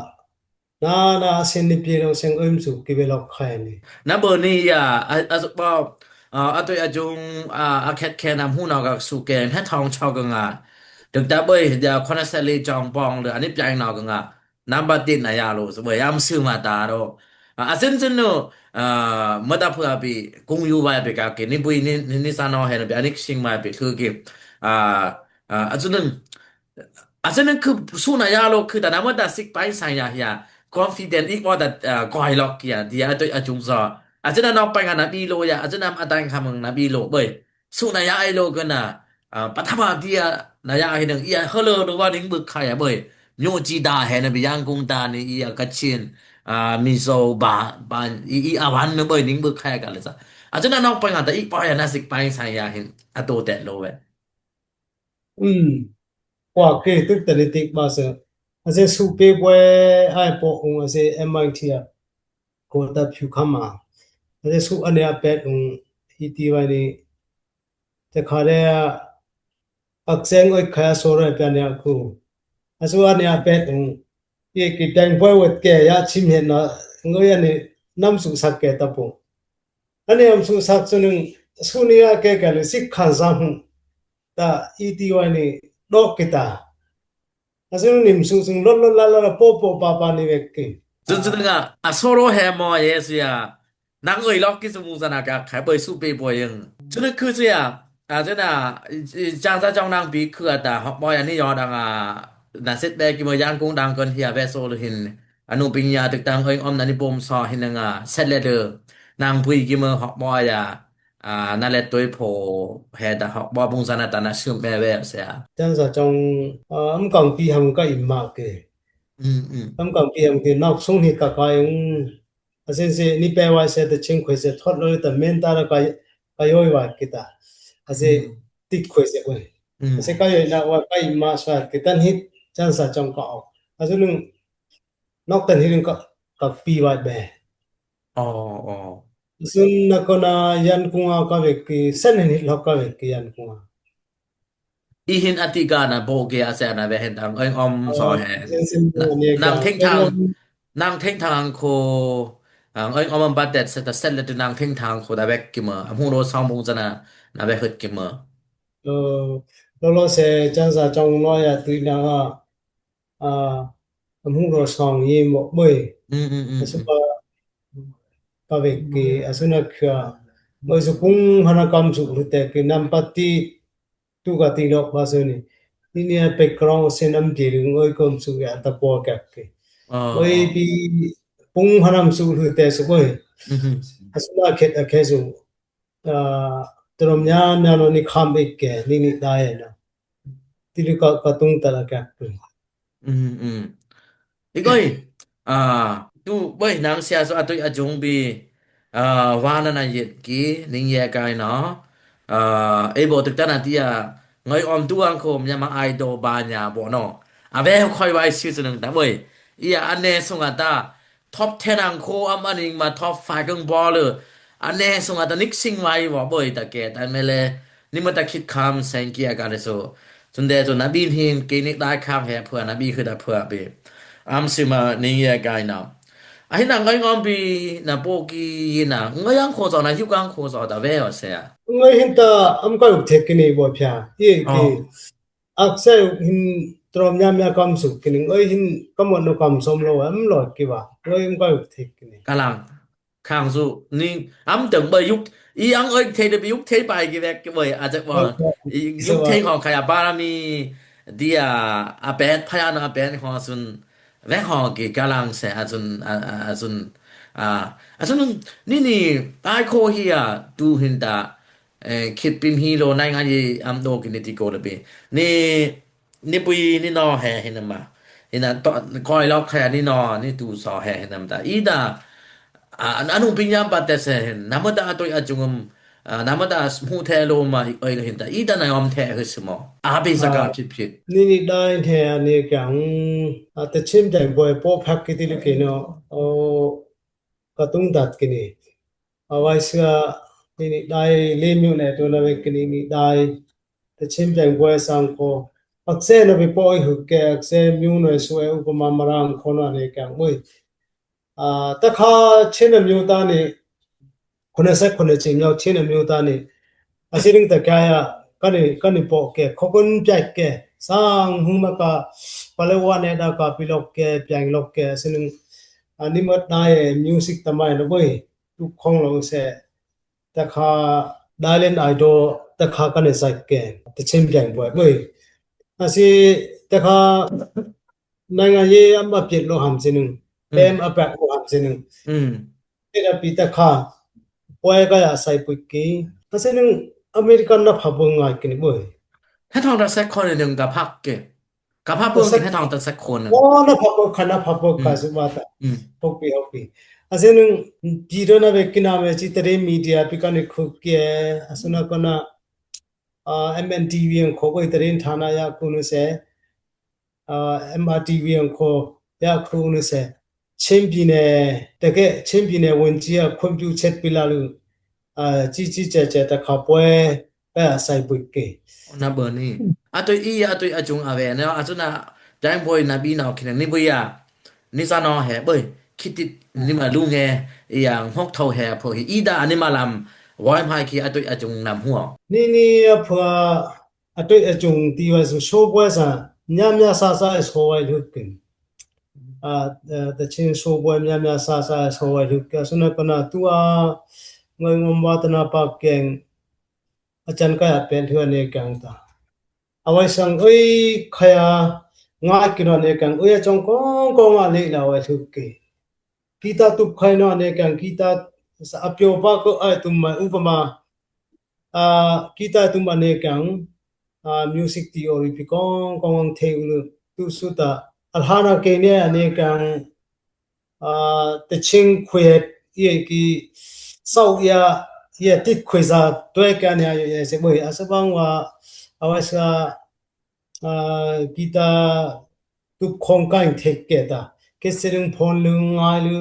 Na, na, a sen ni pi lo seng um su ki ve lok khai ni. Na bo ni ya, a, a su ba, a, a tui a jung, a, a khet khe nam hu nau ka su ke, he thong chok ka nga. Duk ta boi, dia khon a se li jong pong le, ani piang nau ka nga. Nam ba tin na ya lo, so boi, am su ma ta ro. A, a sin sin no, a, ma ta phu a bi, kung yu wai bi ka ke, ni bui ni, ni, ni sa no he na bi, ani sing wai bi, thu ki. A, a, a sin nung, a sin nung khu su na ya lo, khu ta na ma ta sik pai sa ya ya. Confident ik wa ta, a, koi lok ya, dia a tui a jung so. A sin na nok pai nga na bi lo ya, a sin na a tang kham na bi lo, boi. Su na ya ai lo ka na, a, pa tha ma dia na ya hi nang ia hello do wa ning buk khai a boi. Myo ji da he na bi yang kung ta ni ia ka chin, a, mi zo ba, ba, i, i a wan me boi ning buk khai ka le sa. A chu na nok pa nga ta i pa ya na sik pa sa ya hin a to te lo we. Um. Kwa ke tuk ta ni tik ba se. A se su pe boi ai po ung a se M I T a. Ko ta phiu kham a. A se su a ne a pet ung i ti wa ni. Te kha de a ak seng oi kha so re pia ne a khu. A su a ne a pet ung. Ye ki teng poi wet ke ya chim het na ngoi a ni nam su sak ke ta po. A ni am su sak su nung su ni a ke ke le sik khan sa hu. Ta i ti wa ni dok ki ta. A su nim su sung lot lot la la la po po pa pa ni wek ki. Chun chun nga a soro he mo ye su ya. Nang oi lok ki su mu sa na ka khai boi su pe boi yang. Chun khu su ya. A chun a chang sa chong nang bi khu a ta hok boi a ni yo dang a. Na sit be ki mo yang kung dang kon hia ve so lu hin. A nu ping ya tuk tang oi om na ni bom so hin nga set le de. Nang bui ki mo hok boi ya. A, na le toi pho he da hok bo bung sa na ta na sum be we se a. Chan sa chong, a, am kang pi ham ka im ma ke. Mm, mm. Am kang pi ham ke nok sung hi ka ka ing. A sen se ni pe wai se ta ching khoi se thot lo ta men ta ra ka, ka yoi wa ki ta. A se Mm. tik khoi se we. Mm. A se ka yoi na wa ka im ma sa ki tan hit chan sa chong ka ok. A se nung nok tan hi nung ka, ka pi wai be. Aw, aw. Sun na kona yan kunga ka vek ki, sen hin hit lok ka vek ki yan kunga. I hin a ti ka na bo ke a se na ve hen tang oi om so he. Sen sen Na, ne nang ka. Theng thang, nang theng thang ko, ang oi om am bat det se ta sen le tu nang theng thang ko da vek ki ma, am hu ro song bung sa na, na ve hut ki ma. Lo, lo lo se chan sa chong no ya tu na ha. A, am hu ro song yi mo boi. Mm, mm, mm, A su mm. pa, pa vek ki, a su na khia. Boi su kung hana kam su hu te ki nam pa ti, tu ka ti lok ba su ni. Ni ni a background se nam ti ring oi kom su ya ta po kak ki. Aw, Oi aw. pi, kung hana am su hu te su boi. Mhm. A su na khet a khe su. A, trom nya nya no ni kham ik ke, ni ni dai na. Ti lu ka, ka tung ta la kak tu. Mm, mm. Ikoi, a, tu boi nang sia so a tui a jung bi, a, wa na na yet ki, ning ye kai no. A, e bo tuk ta na ti a, ngoi om tu ang khom ya ma ai do ba nya bo no. A ve khoi wai si su nung ta boi. Ia a ne sung a ta, top ten ang kho am aning ma top five kang ball. A ne sung a ta nik sing wai wa boi ta ke ta me le. Ni ma ta khit kham seng kia ka le so. Chun de chun na bin hin ke nik dai khang he phua na bi khu da phua bi. Am si ma ning ye gai na. A hin na ngai ngom bi na po ki na. Ngai ang kho so na hiu kang kho so ta ve o se a. Ngai hin ta am ka uk thek ki ni bo phia. Ye ki. Aw. Ak se hin trom nya mya kam suk ki ni. Ngai hin kam no kam som lo am lo ki ba. Ngai am ka uk thek ki ni. Ka lang. Khang su ni am teng ba yuk. I ang oi thei de bi yuk thei bai ki vek ki boi. A chak ba. Oi, oi. I So yuk thei khong khai a ba mi. Dia a pet pha ya na a pet khong sun. Vek khong ki ka lang se a sun, a, a, a sun. A, a sun ni ni ai kho hi a tu hin ta. Eh, khit pim hi lo nai ngai am do ki ni ti ko le bi. Ni, ni bui ni no he hin ma. Hin a to, koi lok he ni no, ni tu so he hin am ta. I da, a, an, anu ping yam pa te se hin. Na ma da a toi a jung am, a, na ma da smu the lo ma, i, oi hin ta. I da na yom the he simo. A bi sa ka A, phit phit. Ni ni dai the a ni kyang, a, ta chim dai boi po phak ki ti lu ki no. O, ka tung dat ki ni. A wai sia ni ni dai le myu ne tu na ve ki ni ni dai. Ta chim dai boi sang ko. Ak se na bi po i hu ke, ak se myu no su e u ko ma ma rang ko na ne kyang boi. A, ta kha chin a myu ta ni. khone se khone chim yau chin a miu ta ni. A si ring ta kya ya, kani, kani po ke, khokun pya ke, sang hung ma ka, pale wa ne da ka, pilok ke, pyang lok ke, a si ring, a ni mat na ye, music ta mai lo boi, tu khong lo se, ta kha, Thailand Idol, ta kha kani sa ke, ta chim pyang boi, boi. A si, ta kha, နိုင်ငံရေးအမှတ်ပြလို့ဟမ်စင်းနု อืม ပမ်အပက်လို့ဟမ်စင်းနု อืม အဲ့ဒါပြီးတခါ ပွဲကရဆိုင်ပွေကင်း အစင်းနု အမေရိကန်နဖာပုံငါကင်းဘို့ ဟဲထောင်တစ်ဆယ့်ခုနှစ် ကဖတ်ကဲ ကဖတ်ပုံ တစ်ဆယ့် ဟဲထောင်တစ်ဆယ့်ခုနှစ် ဘောနဖာပုံခါနဖာပုံခါ อืม စမတာ อืม ဟုတ်ပြီ ဟုတ်ပြီ အစင်းနု ပြည်တွင်းနဲ့ပဲကင်းနာမယ် စီတရေမီဒီယာ ပြီးကနေခုတ်ကဲ အစနကန အာ MNTV အင်ခေါ်ကို သတင်းဌာနရခုနှစ်ဆယ် အာ MRTV အင်ခေါ်ရခုနှစ်ဆယ် ချင်းပြည်နယ် တကယ့်ချင်းပြည်နယ်ဝန်ကြီးက ခွင့်ပြုချက်ပေးလာလို့ အာ ကြီးကြီးကျယ်ကျယ် တစ်ခါပွဲပဲ အဆိုင်ပွေကင်း နဘနီ အတွေ့အကြုံ အတွေ့အကြုံ အဝဲနော် အစန တိုင်းပွေ နဘီနော် ခင်ဗျာ နေပွေရ နေစနော် ဟဲ ဘို့ ခိတိ နေမလူငယ် အရာ ငေါက်ထောက် ဟဲ အဖော် ဟိ အီဒါ အနေမလမ် ဝိုင်းမိုက် ခိ အတွေ့အကြုံ နမ်ဟူ နေနေ အဖော် အတွေ့အကြုံ တီဝဲ ဆို ရှိုးပွဲစား များများစားစား အဆိုဝဲ လုပ်ကင် အာ အဲ တချင်း ရှိုးပွဲ များများစားစား အဆိုဝဲ လုပ်ကင် အစနကန သူ အာ ငွေငွေ ဝါသနာပါကင် အကျန်ကရပဲ လွှဲနေကင်တာ အဝဲ ဆန် အို ခါယ ငါ ကီလို နေကင် အို အကြောင်း ကောင်းကောင်း အလေးလာဝဲ ထုတ်ကင် ကီတာ တုပ် ခိုင်း နော် နေကင် ကီတာ အပျော်ပါ က အဲ တုမ် မ ဥပမာ အာ ကီတာ တုမ် မ နေကင် အာ music theory ပီ ကောင်းကောင်း ထေ ဥလု တု သုတ အလဟါ န ကင် နေ နေကင် အာ တချင်းခွေ ယဲ ကီ စောက် ယဲ ယဲ တစ်ခွေ စား တွဲ က နေ ယဲ ယဲ စ ဘို့ အစ ဘင် ဝါ အဝဲ စ အာ ကီတာ တုပ် ခွန် ကိုင် ထေ ကဲ တႃ က စ ရုံ ဖုန်း လု ငါ လု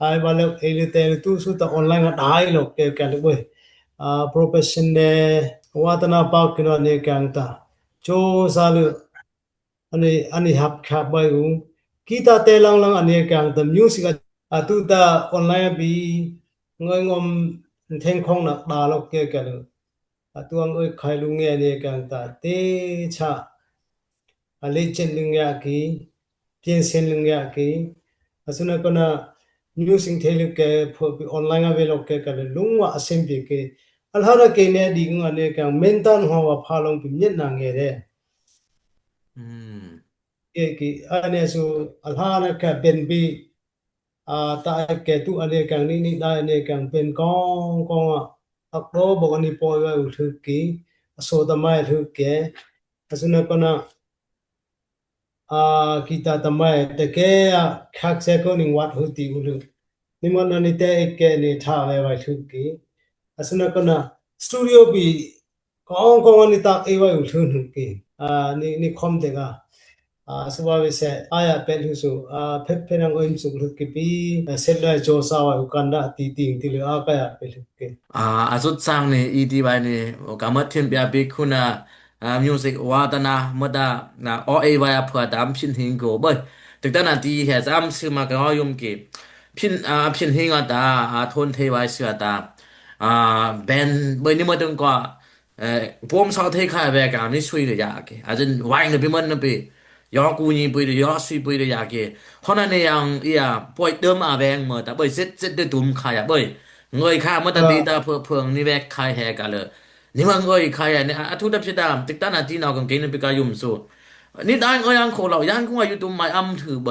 အဲ ဘႃ လု အဲ လု တဲ လု တု သုတ online က ဒိုင် လု ကဲ ကဲ လု ဘို့ အာ professional ဝါသနာပါ က နော် နေကင်တာ စူးစမ်း လု အနံၣ် အနံၣ် ဟပ် ခပ် ဘႆ ဥ ကီတာ တဲ လင်လင် အနံၣ် ကင်တာ music အ အတု တႃ online ဘီ ငွေငွေ ထင်းခုံ န တႃ လု ကဲ ကဲ လု အတု အငွေ ခိုင် လု ငဲ အနံၣ် ကင်တာ တေ ချာ အ လေ့ကျင့် လု ငဲ ကီ ပြင်ဆင် လု ငဲ ကီ အစနကန music ထေ လု ကဲ ဖိ ပီ online အဝဲ လု ကဲ ကဲ လု လုံးဝ အဆင်ပြေ ကဲ အလဟါ န ကင် နေ ဒီ ငွေ အနံၣ် ကင် မင်းသား ဟော ဝါ ဖာ လုံး ပီ မျက်နှာ ငယ် တဲ့ อืม ကဲ ကီ အနံၣ် ဆို အလဟါ န က ပင် ပီ အာ တႃႇ ကဲ တု အနံၣ် ကင် နံၣ် နံၣ် တႃႇ အနံၣ် ကင် ပင် ကောင်းကောင်း အ အကလော ဘို့ အနံၣ် ပေႃႈ ဝဲ ဥ ထုတ်ကင် အ ဆို သမိုင်း ထုတ်ကင် အစနကန အာ ကီတာ သမိုင်း တကယ် အခက်အခဲ ကို နင်း ဝတ် ဟူ တီ ဥလု နံၣ် မွန် န နံၣ် တဲ အကဲ နံၣ် ထႃႈ ဝဲ ဝဲ ထုတ်ကင် အစနကန studio ပီ ကောင်းကောင်း အနံၣ် တၢ် အဲ ဝဲ ဥ ထုတ် ထုတ်ကင် အာ နံၣ် နံၣ် ခွမ် တက အာ စ ဝဲ ဝဲ စဲ အ ယ ပဲ ထုတ် ဆို အာ ဖဲ ဖဲ နင် အိုမ် စု ထုတ်ကင် ပီ အာ ဆက်လက် ကြိုးစား ဝဲ ဥ ကန္တာ တီ တီ တီ လု အ က ယ ပဲ ထုတ်ကင် အာ အ สุด စၢင် နံၣ် အီ တီ ဝဲ နံၣ် ကမ္မထင် ပျော် ပီ ခုန အာ music ဝါသနာ မတ န အို အဲ ဝဲ အ ဖု တၢ် မ် ဖြစ် ဟိင် ကို ဘို့ တကတၢၢ် န တီ ဟဲ စၢမ် သိုဝ်ႈ မႃး ကဵဝ် ယုမ်ႇ ကီ ဖြစ် အာ ဖြစ် ဟိင် အတႃႇ အာ ထွန်းထေး ဝဲ သိုဝ်ႈ အတႃႇ အာ ဘႅၼ်ႇ ဘို့ နံႣ် မွန် တုင်ႇ ၵေႃႈ အဲ ပွမ် သဝ်း ထေး ၶႃႈ ဝဲ ၵၢင်ၼႆႉ သူၺ်ႇ လႆႈ ယႃႇ ၵႄႈ ဢႃႇ ၸၼ် ဝၢႆး ၼႆႉ ပီႈမၼ်း ၼႆႉ ပီႈ ယေႃး ၵူႈ ၼီႈ ပီႈ ယေႃး သူၺ်ႇ ပီႈ လႆႈ ယႃႇ ၵႄႈ ၶေႃႈ ၼၼ်ႉ ၼႆႉ ယင်း ဢီႈ ယႃႇ ပွႆႇ တိူမ်း ဢႃႇ ဝႅင်ႇ မိူဝ်ႈ တႃႇ ပွႆႇ ၸဵတ်း ၸဵတ်း တိူမ်း ၶႃႈ ယႃႇ ပွႆႇ ငိူၺ်ႈ ၶႃႈ မိူဝ်ႈ တႃႇ ဢႃႇ တေ တႃႇ ၽိူဝ်ႇ ၽိူဝ်ႇ ၼႆႉ ဝႅၵ်ႈ ၶႆႈ ႁႄႉ ၵႃႈလႄႈ ၼႆႉ မၼ်း ငိူၺ်ႈ ၶႃႈ ယႃႇ ၼႆႉ ဢႃႇ ဢႃႇ ထုပ်ႉ တႃႇ ၽိတ်ႈ တႃႇ တိၵ်း တႃႇ ၼႃႇ တီႈ ၼေႃႈ ၵၢင်ၵႄႈ ၼႆႉ ပီႈၵႃႈ ယုမ်ႇ သူႇ ၼႆႉ တႃႇ ဢိူဝ်ႈ ယင်း ၶူဝ်း လႄႈ ယင်း ၶူဝ်း ဝႃႈ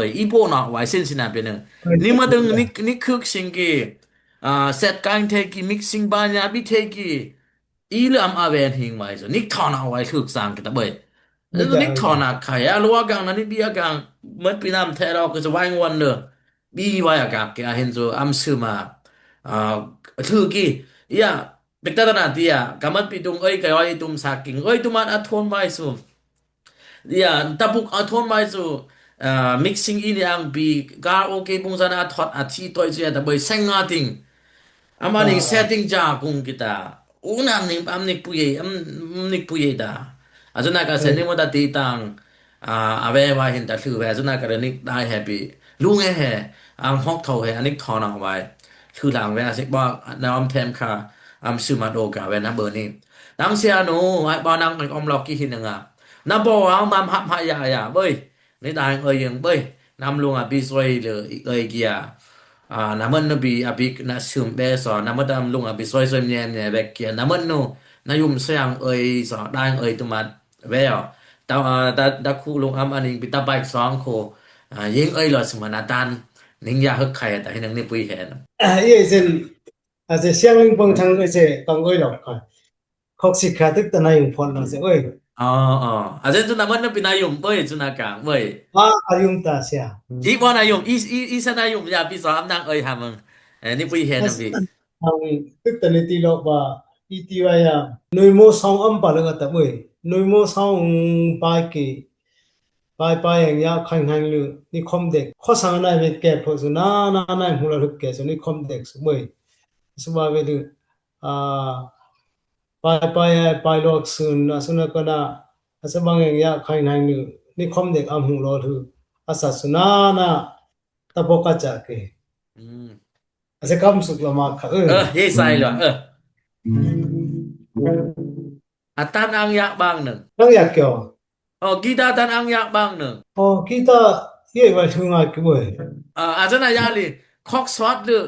ယူႇ တုမ်ႉ မႆႈ ဢမ်ႇ ထိုဝ် ပွႆႇ ဢီး ပေႃႉ ၼေႃႈ ဝႆႉ သဵၼ်ႈ သဵၼ်ႈ ၼႃႇ ပဵၼ် ၼိုင်ႈ ၼႆႉ မႃး ထိုင် ၼႆႉ ၼႆႉ ၶိုၵ်ႉ သဵင် ၵႄႈ ဢႃႇ သႅတ်ႉ ၵၢၼ်ႇ ထေး ၵႄႈ မိၵ်ႉ သဵင် ပၺ်ႇၺႃႇ ပီႇ ထေး ၵႄႈ ဢီး လိုမ်း ဢမ်ႇ ဢဝ် ဝႆႉ ထိုင် ဝႆႉ သူႇ ၼိၵ်ႉ ထွၼ် ဢဝ် ဝႆႉ ထိုင် သၢင်ႈ ၵႃႈ တႃႇ ပွႆႇ ၼိၵ်ႉ ၼိၵ်ႉ ထွၼ် ဢႃႇ ၶႃႈ ယႃႇ လူဝ်ႇ ၵၢင်ႇ ၼႃႇ ၼႆႉ ပီႈ ဢႃႇ ၵၢင်ႇ မၼ်း ပီႈၼမ်ႉ ထႅင်ႈ ႁဝ်း ၵေႃႈ ၸႂ် ဝၢင်း ဝၼ်း ၼေႃႈ ပီႈ ဝႆႉ ဢႃႇ ၵၢင်ႇ ၵႄႈ ႁဵၼ်း သူႇ ဢမ်ႇ သိုဝ်ႈ မႃး ဢႃႇ ထိုင် ၵႄႈ ယႃႇ ပဵၵ်ႉတႃႇတၼႃႇတီႈယႃႇ ၵႃႈမၼ်းပီႈတုင်း ဢူၺ်း ၵႃႈဢူၺ်းတုမ်ႉသၢၵ်ႈၵိင်ႇ ဢူၺ်းတုမ်ႉမၼ်း ဢႃႇ ထွၼ်ဝႆႉသူႇ ယႃႇ တႃႇပုၵ်ႈ ဢႃႇ ထွၼ်ဝႆႉသူႇ ဢႃႇ မိၵ်ႉသိင်ႇ ဢီႈၼႆႉ ဢၢင်ႈပီႈ ၵႃႇရႃႇဢူဝ်ႇၵေႇ ပုင်ႇသၼ်ႇ ဢႃႇ ထွတ်ႇ ဢႃႇ ထီႇ တူၺ်း ၸႂ်ႉ တႃႇပႆႇသႅင်ႇငႃးတိင်ႇ ဢမ်ႇမႃးၼိုင်ႈ ဢႃႇ သႅတ်ႉတိင်ႇ ၸႃႇၵုင်ႇၵႃႈတႃႇ ဢူဝ်ႈ ၼၼ်ႉၼိုင်ႈ ဢမ်ႇၼိၵ်ႈပူႇယႂ်ႇ ဢမ်ႇ ဢမ်ႇၼိၵ်ႈပူႇယႂ်ႇတႃႇ ဢႃႇ ၸိူဝ်းၼၼ်ႉၵေႃႈ ဢိူဝ်ႇ သႅၼ်ၼိုင်ႈ မႃးတႃႇတီႈတၢင်ႇ ဢႃႇ ဢႃႇ ဝႄႈဝႆႉ ႁဵၼ်းတႃႇထိုဝ်ဝႄႈ ၸိူဝ်းၼၼ်ႉၵေႃႈ ၼိၵ်ႈတၢႆႁႄႉပီႈ လုင်းႁႄႉႁႄႉ ဢၢင်ႈႁွၵ်ႈထဝ်ႈႁႄႉ ဢၼ်ၼိၵ်ႈထွၼ်ဢဝ်ဝႆႉ Thu lang ve a sik ba na om them kha am su ma do ga ve na bơ ni. Nang sia nu ai ba nang om lok ki hin nga. Na bo a mam hap ha ya ya bơi. Ni dang ơi yeng bơi. Nam lung a bi soi le ơi kia. A na mơn nu bi a bi na sum be so na mơn nam lung a bi soi soi mye mye ve kia na mơn nu na yum soi ang ơi so dang ơi tu mat. Ve o. Ta a ta ta khu lung am aning bi ta bai song khu. A yeng ơi lo sum na tan. Ning ya hek khai ta hin nang ni pui hen. A ye sen a se siang ling pang thang ơi se kang ơi lo khai. Khok sik kha tuk ta na yung phon lo se ơi. Ơ ơ. A sen tu na mơn na bi na yum bơi tu na kang bơi. A a yung ta sia. I bo na yum i i i sa na yum ya bi so am nang ơi ha mong. Ni pui hen na bi. Ang tuk ta ni ti lo ba i ti wa ya. Nui mo song am pa lo ta bơi. Nui mo song bai ki. Pai pai yang ya khang hang lu ni khom dek. Kho sang nai mit ke pho su na na nai hmu la luk ke su ni khom dek su bơi. Su ba ve lu. A pai pai ai pai lok sun a sun a ko na. A sa bang yang ya khang hang lu ni khom dek am hmu lo lu. A sa su na na ta pho ka cha ke. A sa kam suk la ma kha. Ơ, ye sai lo. Ơ. A tan ang yak bang nang. Ang yak kyo. Ơ, guitar tan ang yak bang nang. Ơ, guitar ye wa thung a ki bơi. A a zan a ya li. Khok sot lu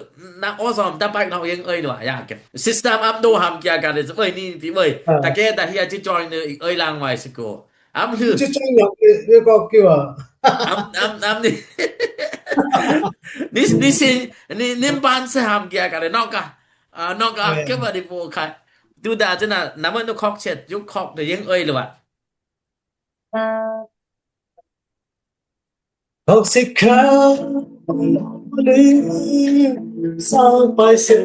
na o zom ta bai nok yeng ơi lu ya ke. System am do ham kia ka le bơi ni ti bơi. Ta ke ta hia chi join ne ơi lang wai sik ko. Am lu. Chi join nok ye ko ki wa. Am am am ni. Ni ni si ni nim pan se ham kia ka le nok ka. A nok ka ke ba di po khai. Tu da zan a na mơn nu khok chet yu khok de yeng ơi lu wa. Toxic sao pai se.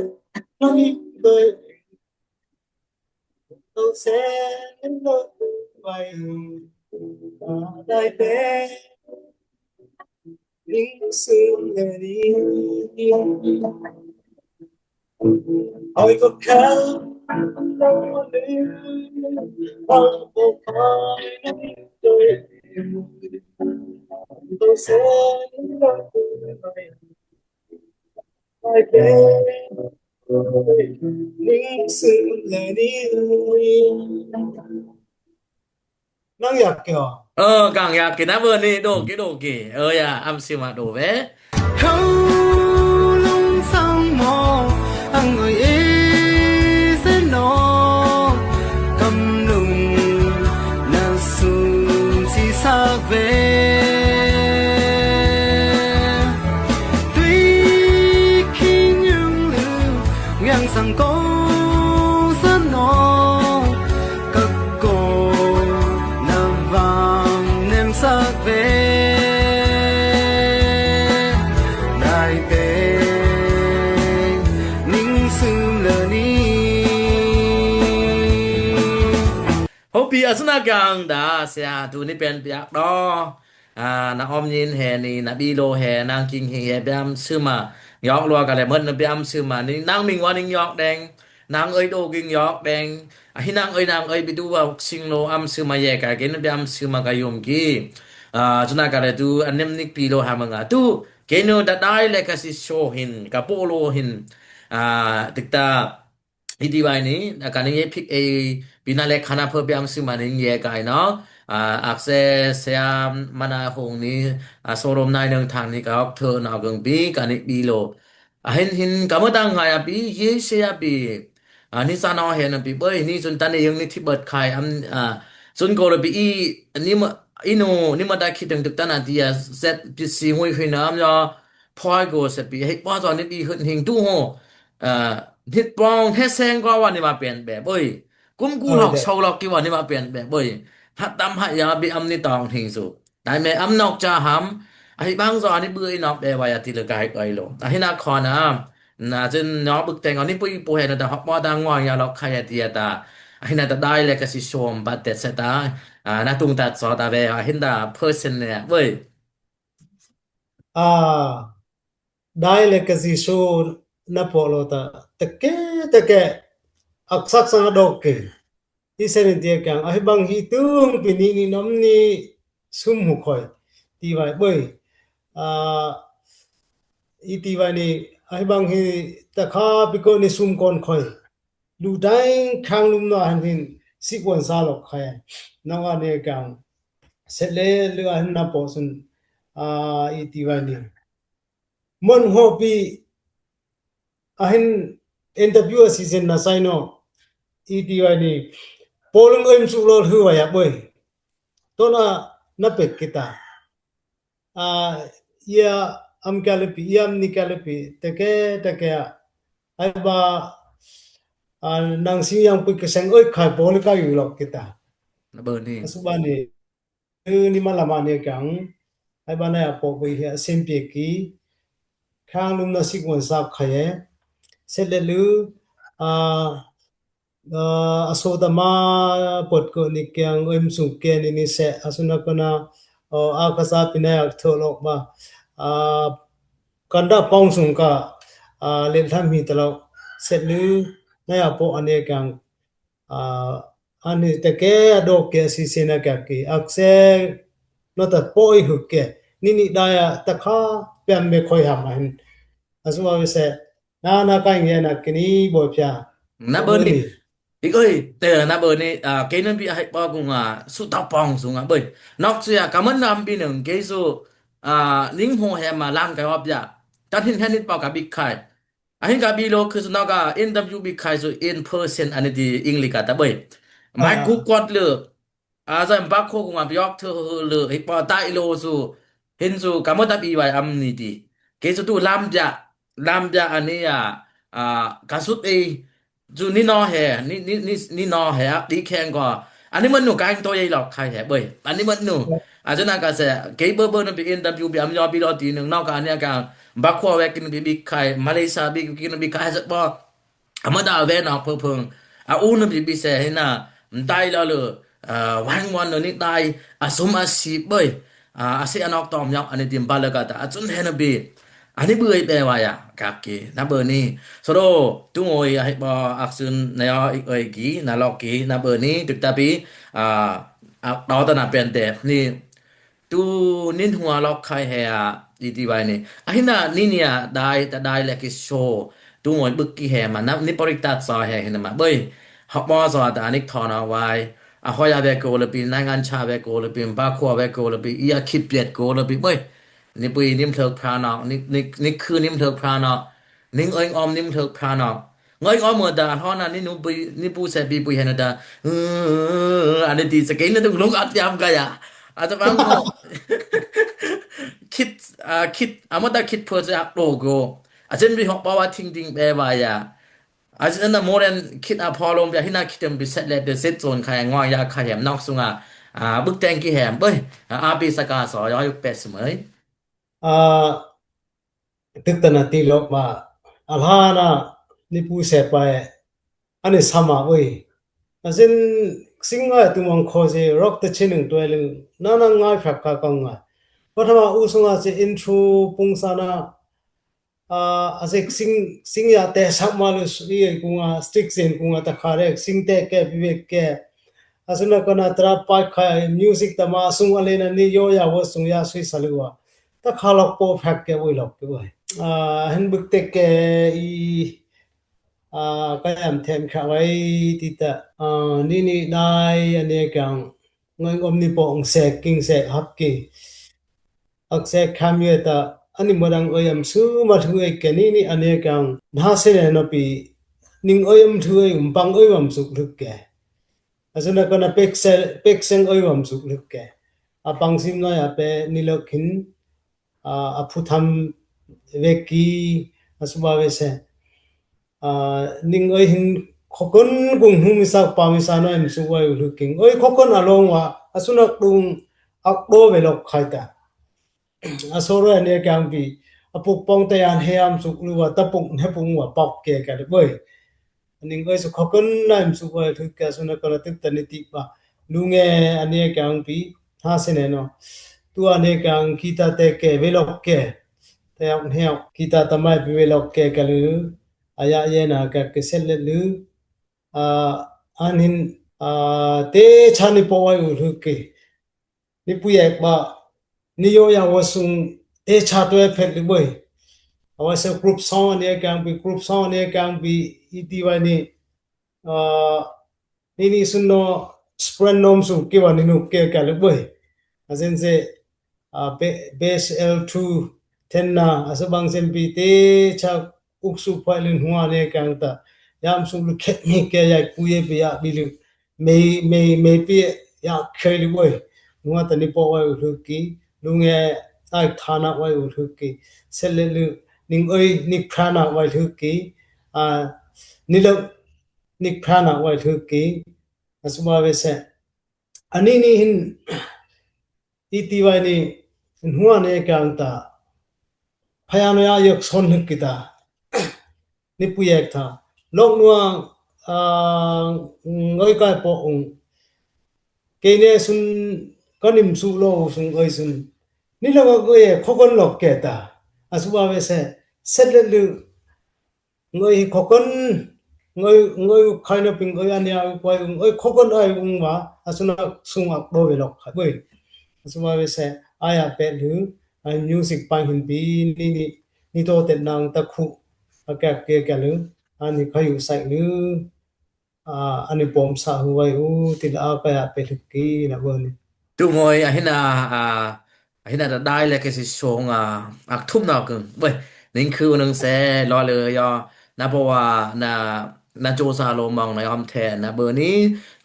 Nang yak kyo. Ơ, kang yak kyo na bơ ni do ki do ki. Ơ ya, am si ma do ve. Khâu lung sang mo, ang ơi e se no. Kam lung na sum si sak ve. Tui khing yung lu, yang sang ko sa no. Kak ko na vam nem sak ve. Nai te ning sum le ni. Hopi a suna gang da sia tu ni pen piak do. A, na om nyin he ni, na bi lo he, nang king hi he, biam suma. Yok lua ka le mơn na biam suma. Ni nang ming wa ning yok deng. Nang ơi do ging yok deng. A, hi nang ơi, nang ơi bi du wa sing lo am suma ye ka, ken biam suma ka yum ki. A, suna ka le tu, an nem nik pi lo ha manga. Tu, ken da dai le ka si show hin, ka po lo hin. A, tik ta. Iti wai ni, na ka ning ye phik e, bina le khana phơ biam sima ning ye kai no. A, akse siam mana hung ni, a, sorom nai nang thang ni ka ok thơ na geng bi, ka ni bi lo. A, hin hin, ka ma dang ngai a bi, ye se a bi. A, ni sa no he na bi, bơi, ni sun tan ni yung ni thi bơt khai, am, a, sun ko lo bi i, ni ma, i nu, ni ma da khit dang duk tan a ti a, zet bi si ngui hui na am yo, phoi go se bi, hei, bua zon ni bi hun hing tu ho. A, nit pong he seng ko wa ni ma pen be boi. Kum ku lok sau lok ki wa ni ma pen be boi. Hat tam hat ya bi am ni tong hing su. Dai me am nok cha ham. A hi bang zo ni bu i nok be wa ya ti le kai koi lo. A hi na khon a. Na zin nok buk teng ni pui pu he na da hok mo da ngwang ya lok khai ya ti ya ta. A hi na da dai le ka si som bat te se ta. A, na tung tat so ta be. A hi na da person ne boi. A, dai le ka Jisu na po lo ta, teke, teke, aksak sang adok ke. I sen in tia kyang, ahi bang hi tung pini ni nom ni sum hu khoi. Ti vai boi. A, i ti vai ni, Ai bang hi ta kha pi ko ni sum kon khoi. Lu dai khang lum na han hin sik won sa lok khai. Nang a ne kang. Set le lu a hin na po sun. A i ti wa ni. Mon ho pi a hin interview a season na sai no. I ti wa ni. Polung em su lo hu wa ya boi. To na na pek kita. A ia am kalepi, ia am ni kalepi, teke teke a. Ai ba a nang si yang pui keseng oi khai bol ka yu lok kita. Na bơ ni. Asuba ni. Ni malama ni kang. Ai ba na ya po pui hia sim pie ki. Khang lum na sik won sa khai e. Set le lu a a so ta ma pot ko ni kiang em sung ke ni ni se a su na ko na a ka sa pi na yak tho lok ba a kan da pong sung ka a le tham hi ta lok set lu na ya po a ne kang a a ni te ke a dok ke si se na ka ki ak se no ta po i hu ke ni ni da ya ta kha piam me khoi ham a hin a su ma we se Na na kai nge na kini boi pia. Na bơ ni. Bơ ni. Ik ơi, te na bơ ni, a, kei nun bi a hai pa kung a, su ta pong sung a bơi. Nok su ya, ka mơn nam bi nung, kei su, a, ning ho he ma lang kai hop ya. Tan hin hen nit pa ka bi khai. A hin ka bi lo, kư su nok a, interview bi khai su in person, ani ti English ka ta bơi. Mai ku kwat le, A, zai mbak kho kung a biok thơ hơ lơ, hik pa tai lo su, hin su, ka mơ ta bi wai am ni ti. Ke su tu lam ja, lam ja ani a, a, ka sut e, su ni no he, ni, ni, ni, ni no he, a, ti kheng ko. Ani mơn nu ka hing to ye lok khai he, bơi. Ani mơn nu. A, zai na ka se, ke bơ bơ na bi interview bi am yo bi lo ti nung no ka ani a ka, mbak kho wek kin bi bi khai, Malaysia bi kin bi khai se po. A mơ da ve nau phơ phơng. A u nơ bi bi se hê na. Mdai lo lơ. A, wang wan nơ nik dai. A sum a si bơi. A, a si a nok tom yok. Ani tim ba lơ ka ta. A chun hê nơ bi. Ani bơi be wa ya. Kak ki. Na bơ ni. So do. Tu ngoi a hê ba ak sun. Na yo ik ơi ki. Na lok ki. Na bơ ni. Tuk ta bi. A, ak do ta na pen te. Ni. Tu nin hua lok khai he a, i ti wai ni. A hin a, ni ni a, dai, ta dai le ki so. Tu ngoi buk ki he ma, na, ni porik tat so he hin ma. Bơi, hok mo so ta nik thon a wai. A hoi a ve ko le pi, nai ngan cha ve ko le pi, ba khua ve ko le pi, i a khit piet ko le pi. Bơi, ni pui nim thok phra nok, ni, ni, ni khư nim thok phra nok. Ning ơi om nim thok phra nok. Ngơi om mơ da hon a ni nu bui, ni bu se bi bui hen da. Ơ, ani ti se ke na tung lung at yam ka ya. A ta bang ko. Khit, a, khit, a mơ da khit phơ se ak do go. A chen bi hok ba wa ting ting be wa ya. A chen na mo ren khit a pho lom ya hin a khit em bi set le de set zone khai ngoi ya khai hem nok sung a. A, buk teng ki hem. Bơi, a, a bi sa ka so, yo yuk pes mơi. A, Tuk ta na ti lok ma, a lha na ni pu se pa e, ani sama ui. A sin sing ngai tu mong kho se, rok ta chin ung tuai lung, na na ngai phak ka kong ngai. Pa thama u sung a se intro pung sa na, a, a se sing, sing ya te sak ma lu su i kung a, stick sin kung a ta kha rek, sing te ke, pi vek ke. A sun na ka na tra pa khai, music ta ma sung a le na ni yo ya wo sung ya sui sa lu wa. Ta kha lok po phak ke ui lok ke ui. A, hen buk tek ke i, a, ka yam them kha wai ti ta. A, ni ni dai a ne kang. Ngai om ni po ong sek, king sek, hap ki. Ak sek kham ye ta, ani mo dang oi am su ma thu e ke ni ni a ne kang. Na se ne no pi, ning oi am thu e, um pang oi am suk luk ke. A sun na ka na pek se, pek seng oi am suk luk ke. A pang sim no ya pe ni lok hin, a, a phu tham vek ki, a su ba ve se. A, ning oi hin khokon kung hnu mi sak pa mi sa no em su wai u hlu king. Oi khokon a long wa, a su nak dung ak do ve lok khai ta. A so ro ne kang bi, a puk pong te an he am suk lu wa, ta puk ne pung wa pok ke ka de boi. Ning oi su khokon na em su wai hlu ke a su nak ka na tuk ta ni ti ba. Lu nge a ne kang bi, ha se ne no. Tu a ne kang kita te ke ve lok ke. Te ak ne ak kita ta mai bi ve lok ke ka lu. A ya ye na ka ke set le lu. A, an hin, a, te cha ni po wai u hlu ke. Ni pu yek ba, ni yo ya wo sung, te cha to e phet lu boi. Awa se group song ani kang pi, group song ani kang pi iti wai ni, ah, ni ni sun no spread nom su ki wai ni nu ke ka le boi. Asen se, ah, be-, base L two ten na, asa bang sen pi te cha uk su phai lun hua ne kang ta. Yam su lu khet mi ke ya ku ye pi ya bi lu. Mei, mei, mei pi ya khei lu boi. Hua ta ni po wai u lu ki. Lu nge ai thana wai u lu ki. Set le lu ning oi nik prana wai lu ki. Ah, ni lo nik prana wai lu ki. Asuma we se. Ani ni hin iti wai ni hua ne kang ta. Phaya no ya yok son hik kita. Ni pu yak tha. Lok nua, ah, ngoi kai po ung. Kei ne sun kanim su lo sung oi sun. Ni lo ngoi khokon lok ke ta. Asuma we se. Set le lu. Ngoi hi khokon, ngoi, ngoi u khai na ping, ngoi ania u kwai u, ngoi khokon ai u ma, asuna sung ak do ve lok khai boi. Asuma we se, ai a pet lu, ai music pang hin bi, ni, ni, ni to tet nang ta khu, a kak ke ka lu, ani khai u sai lu, a, ani pom sa hu wai u, ti la a kai a pet lu ki, na boi ni. Tu ngoi, a hina, a, Ahin a da dai le ke si song a, ak thum na kung. Boi, ning khu nung se, lo le yo, na po wa, na, na jo sa lo mong na yom the, na boi ni,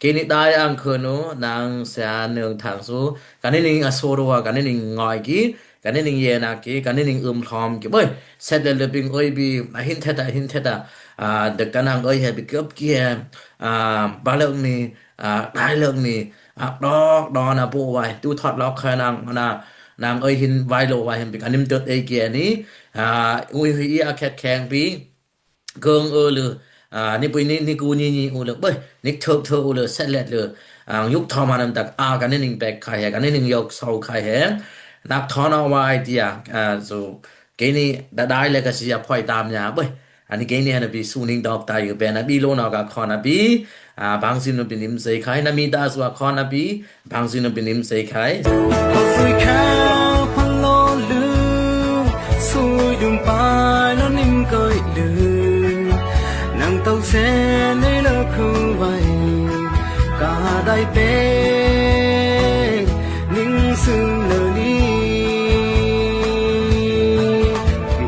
ke ni dai ang khu nu, nang sia nung thang su, ka ni ning a so ro wa, ka ni ning ngoi ki, ka ni ning ye na ki, ka ni ning um thom ki. Boi, set le le ping oi bi, ahin the ta, ahin the ta, a, de ka nang oi he bi kup ki he, a, ba le ni, a, dai le ni, a, dok, dok na po wai, tu thot lok kha nang, na, nang oi hin wai lo wai hin bi, ka nim tot ei kia ni, a, ui hui i a khet kheng bi, gong o le, a, ni pui ni, ni ku ni ni u le, boi, ni thok thok u le, set let le, a, yuk thom hanam tak, a, ka ni ning pek khai he, ka ni ning yok sau khai he, nak thon a wai tia, a, so, ke ni da dai le ka si a phoi tam ya, boi, Ani ke ni hana bi suning dok ta yu pe na bi lo na ka khon a bi, a, bang sin no bi nim sei khai, na mi da su a khon a bi, bang sin no bi nim sei khai. Sui kha phan lo lu, sui dum pai lo nim koi lu, nang tau se nei lo khu vai, ka dai pe, ning sum lo ni.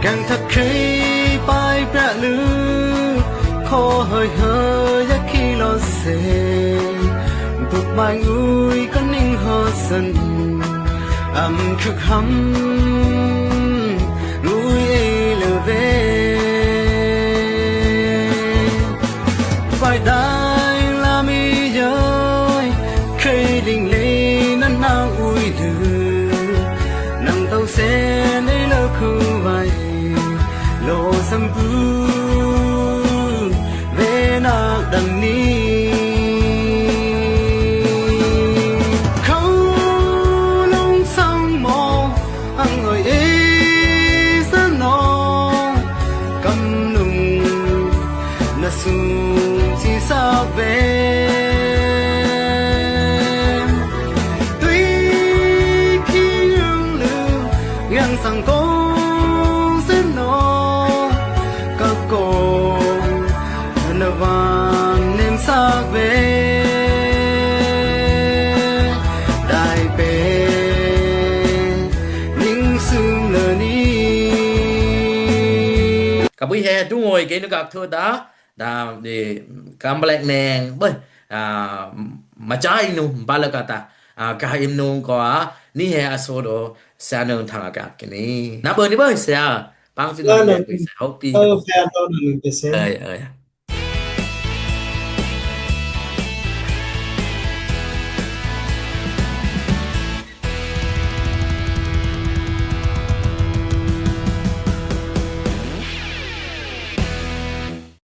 Gang thak khei pai pra lu, kho hơi hơi yak khi lo se. Buk bai ngui kon ning ho san, am khuk ham, ngui e lo ve. Bai dai la mi yoi, khei ling le na nang ui lu, nang tau se nei lo khu vai, lo sam bu, ve na dang ni. Khau long sang mo, ang oi e sa no, kam nung na sum si sa ve. Tui khi yung lu, yang sang kong sen no, ka kong na van nem sak ve. Dai pe, ning sum lo ni. Ka bui he, tu ngoi ke nu kak thu da. Da, di, kam balek neng, boi, a, ma chai nu, balek kata, a, ka im nung ko a, ni he a so do, sa nung thang a kak kini. Na boi ni boi sa, pang si nung boi sa, hopi. Oi, oi.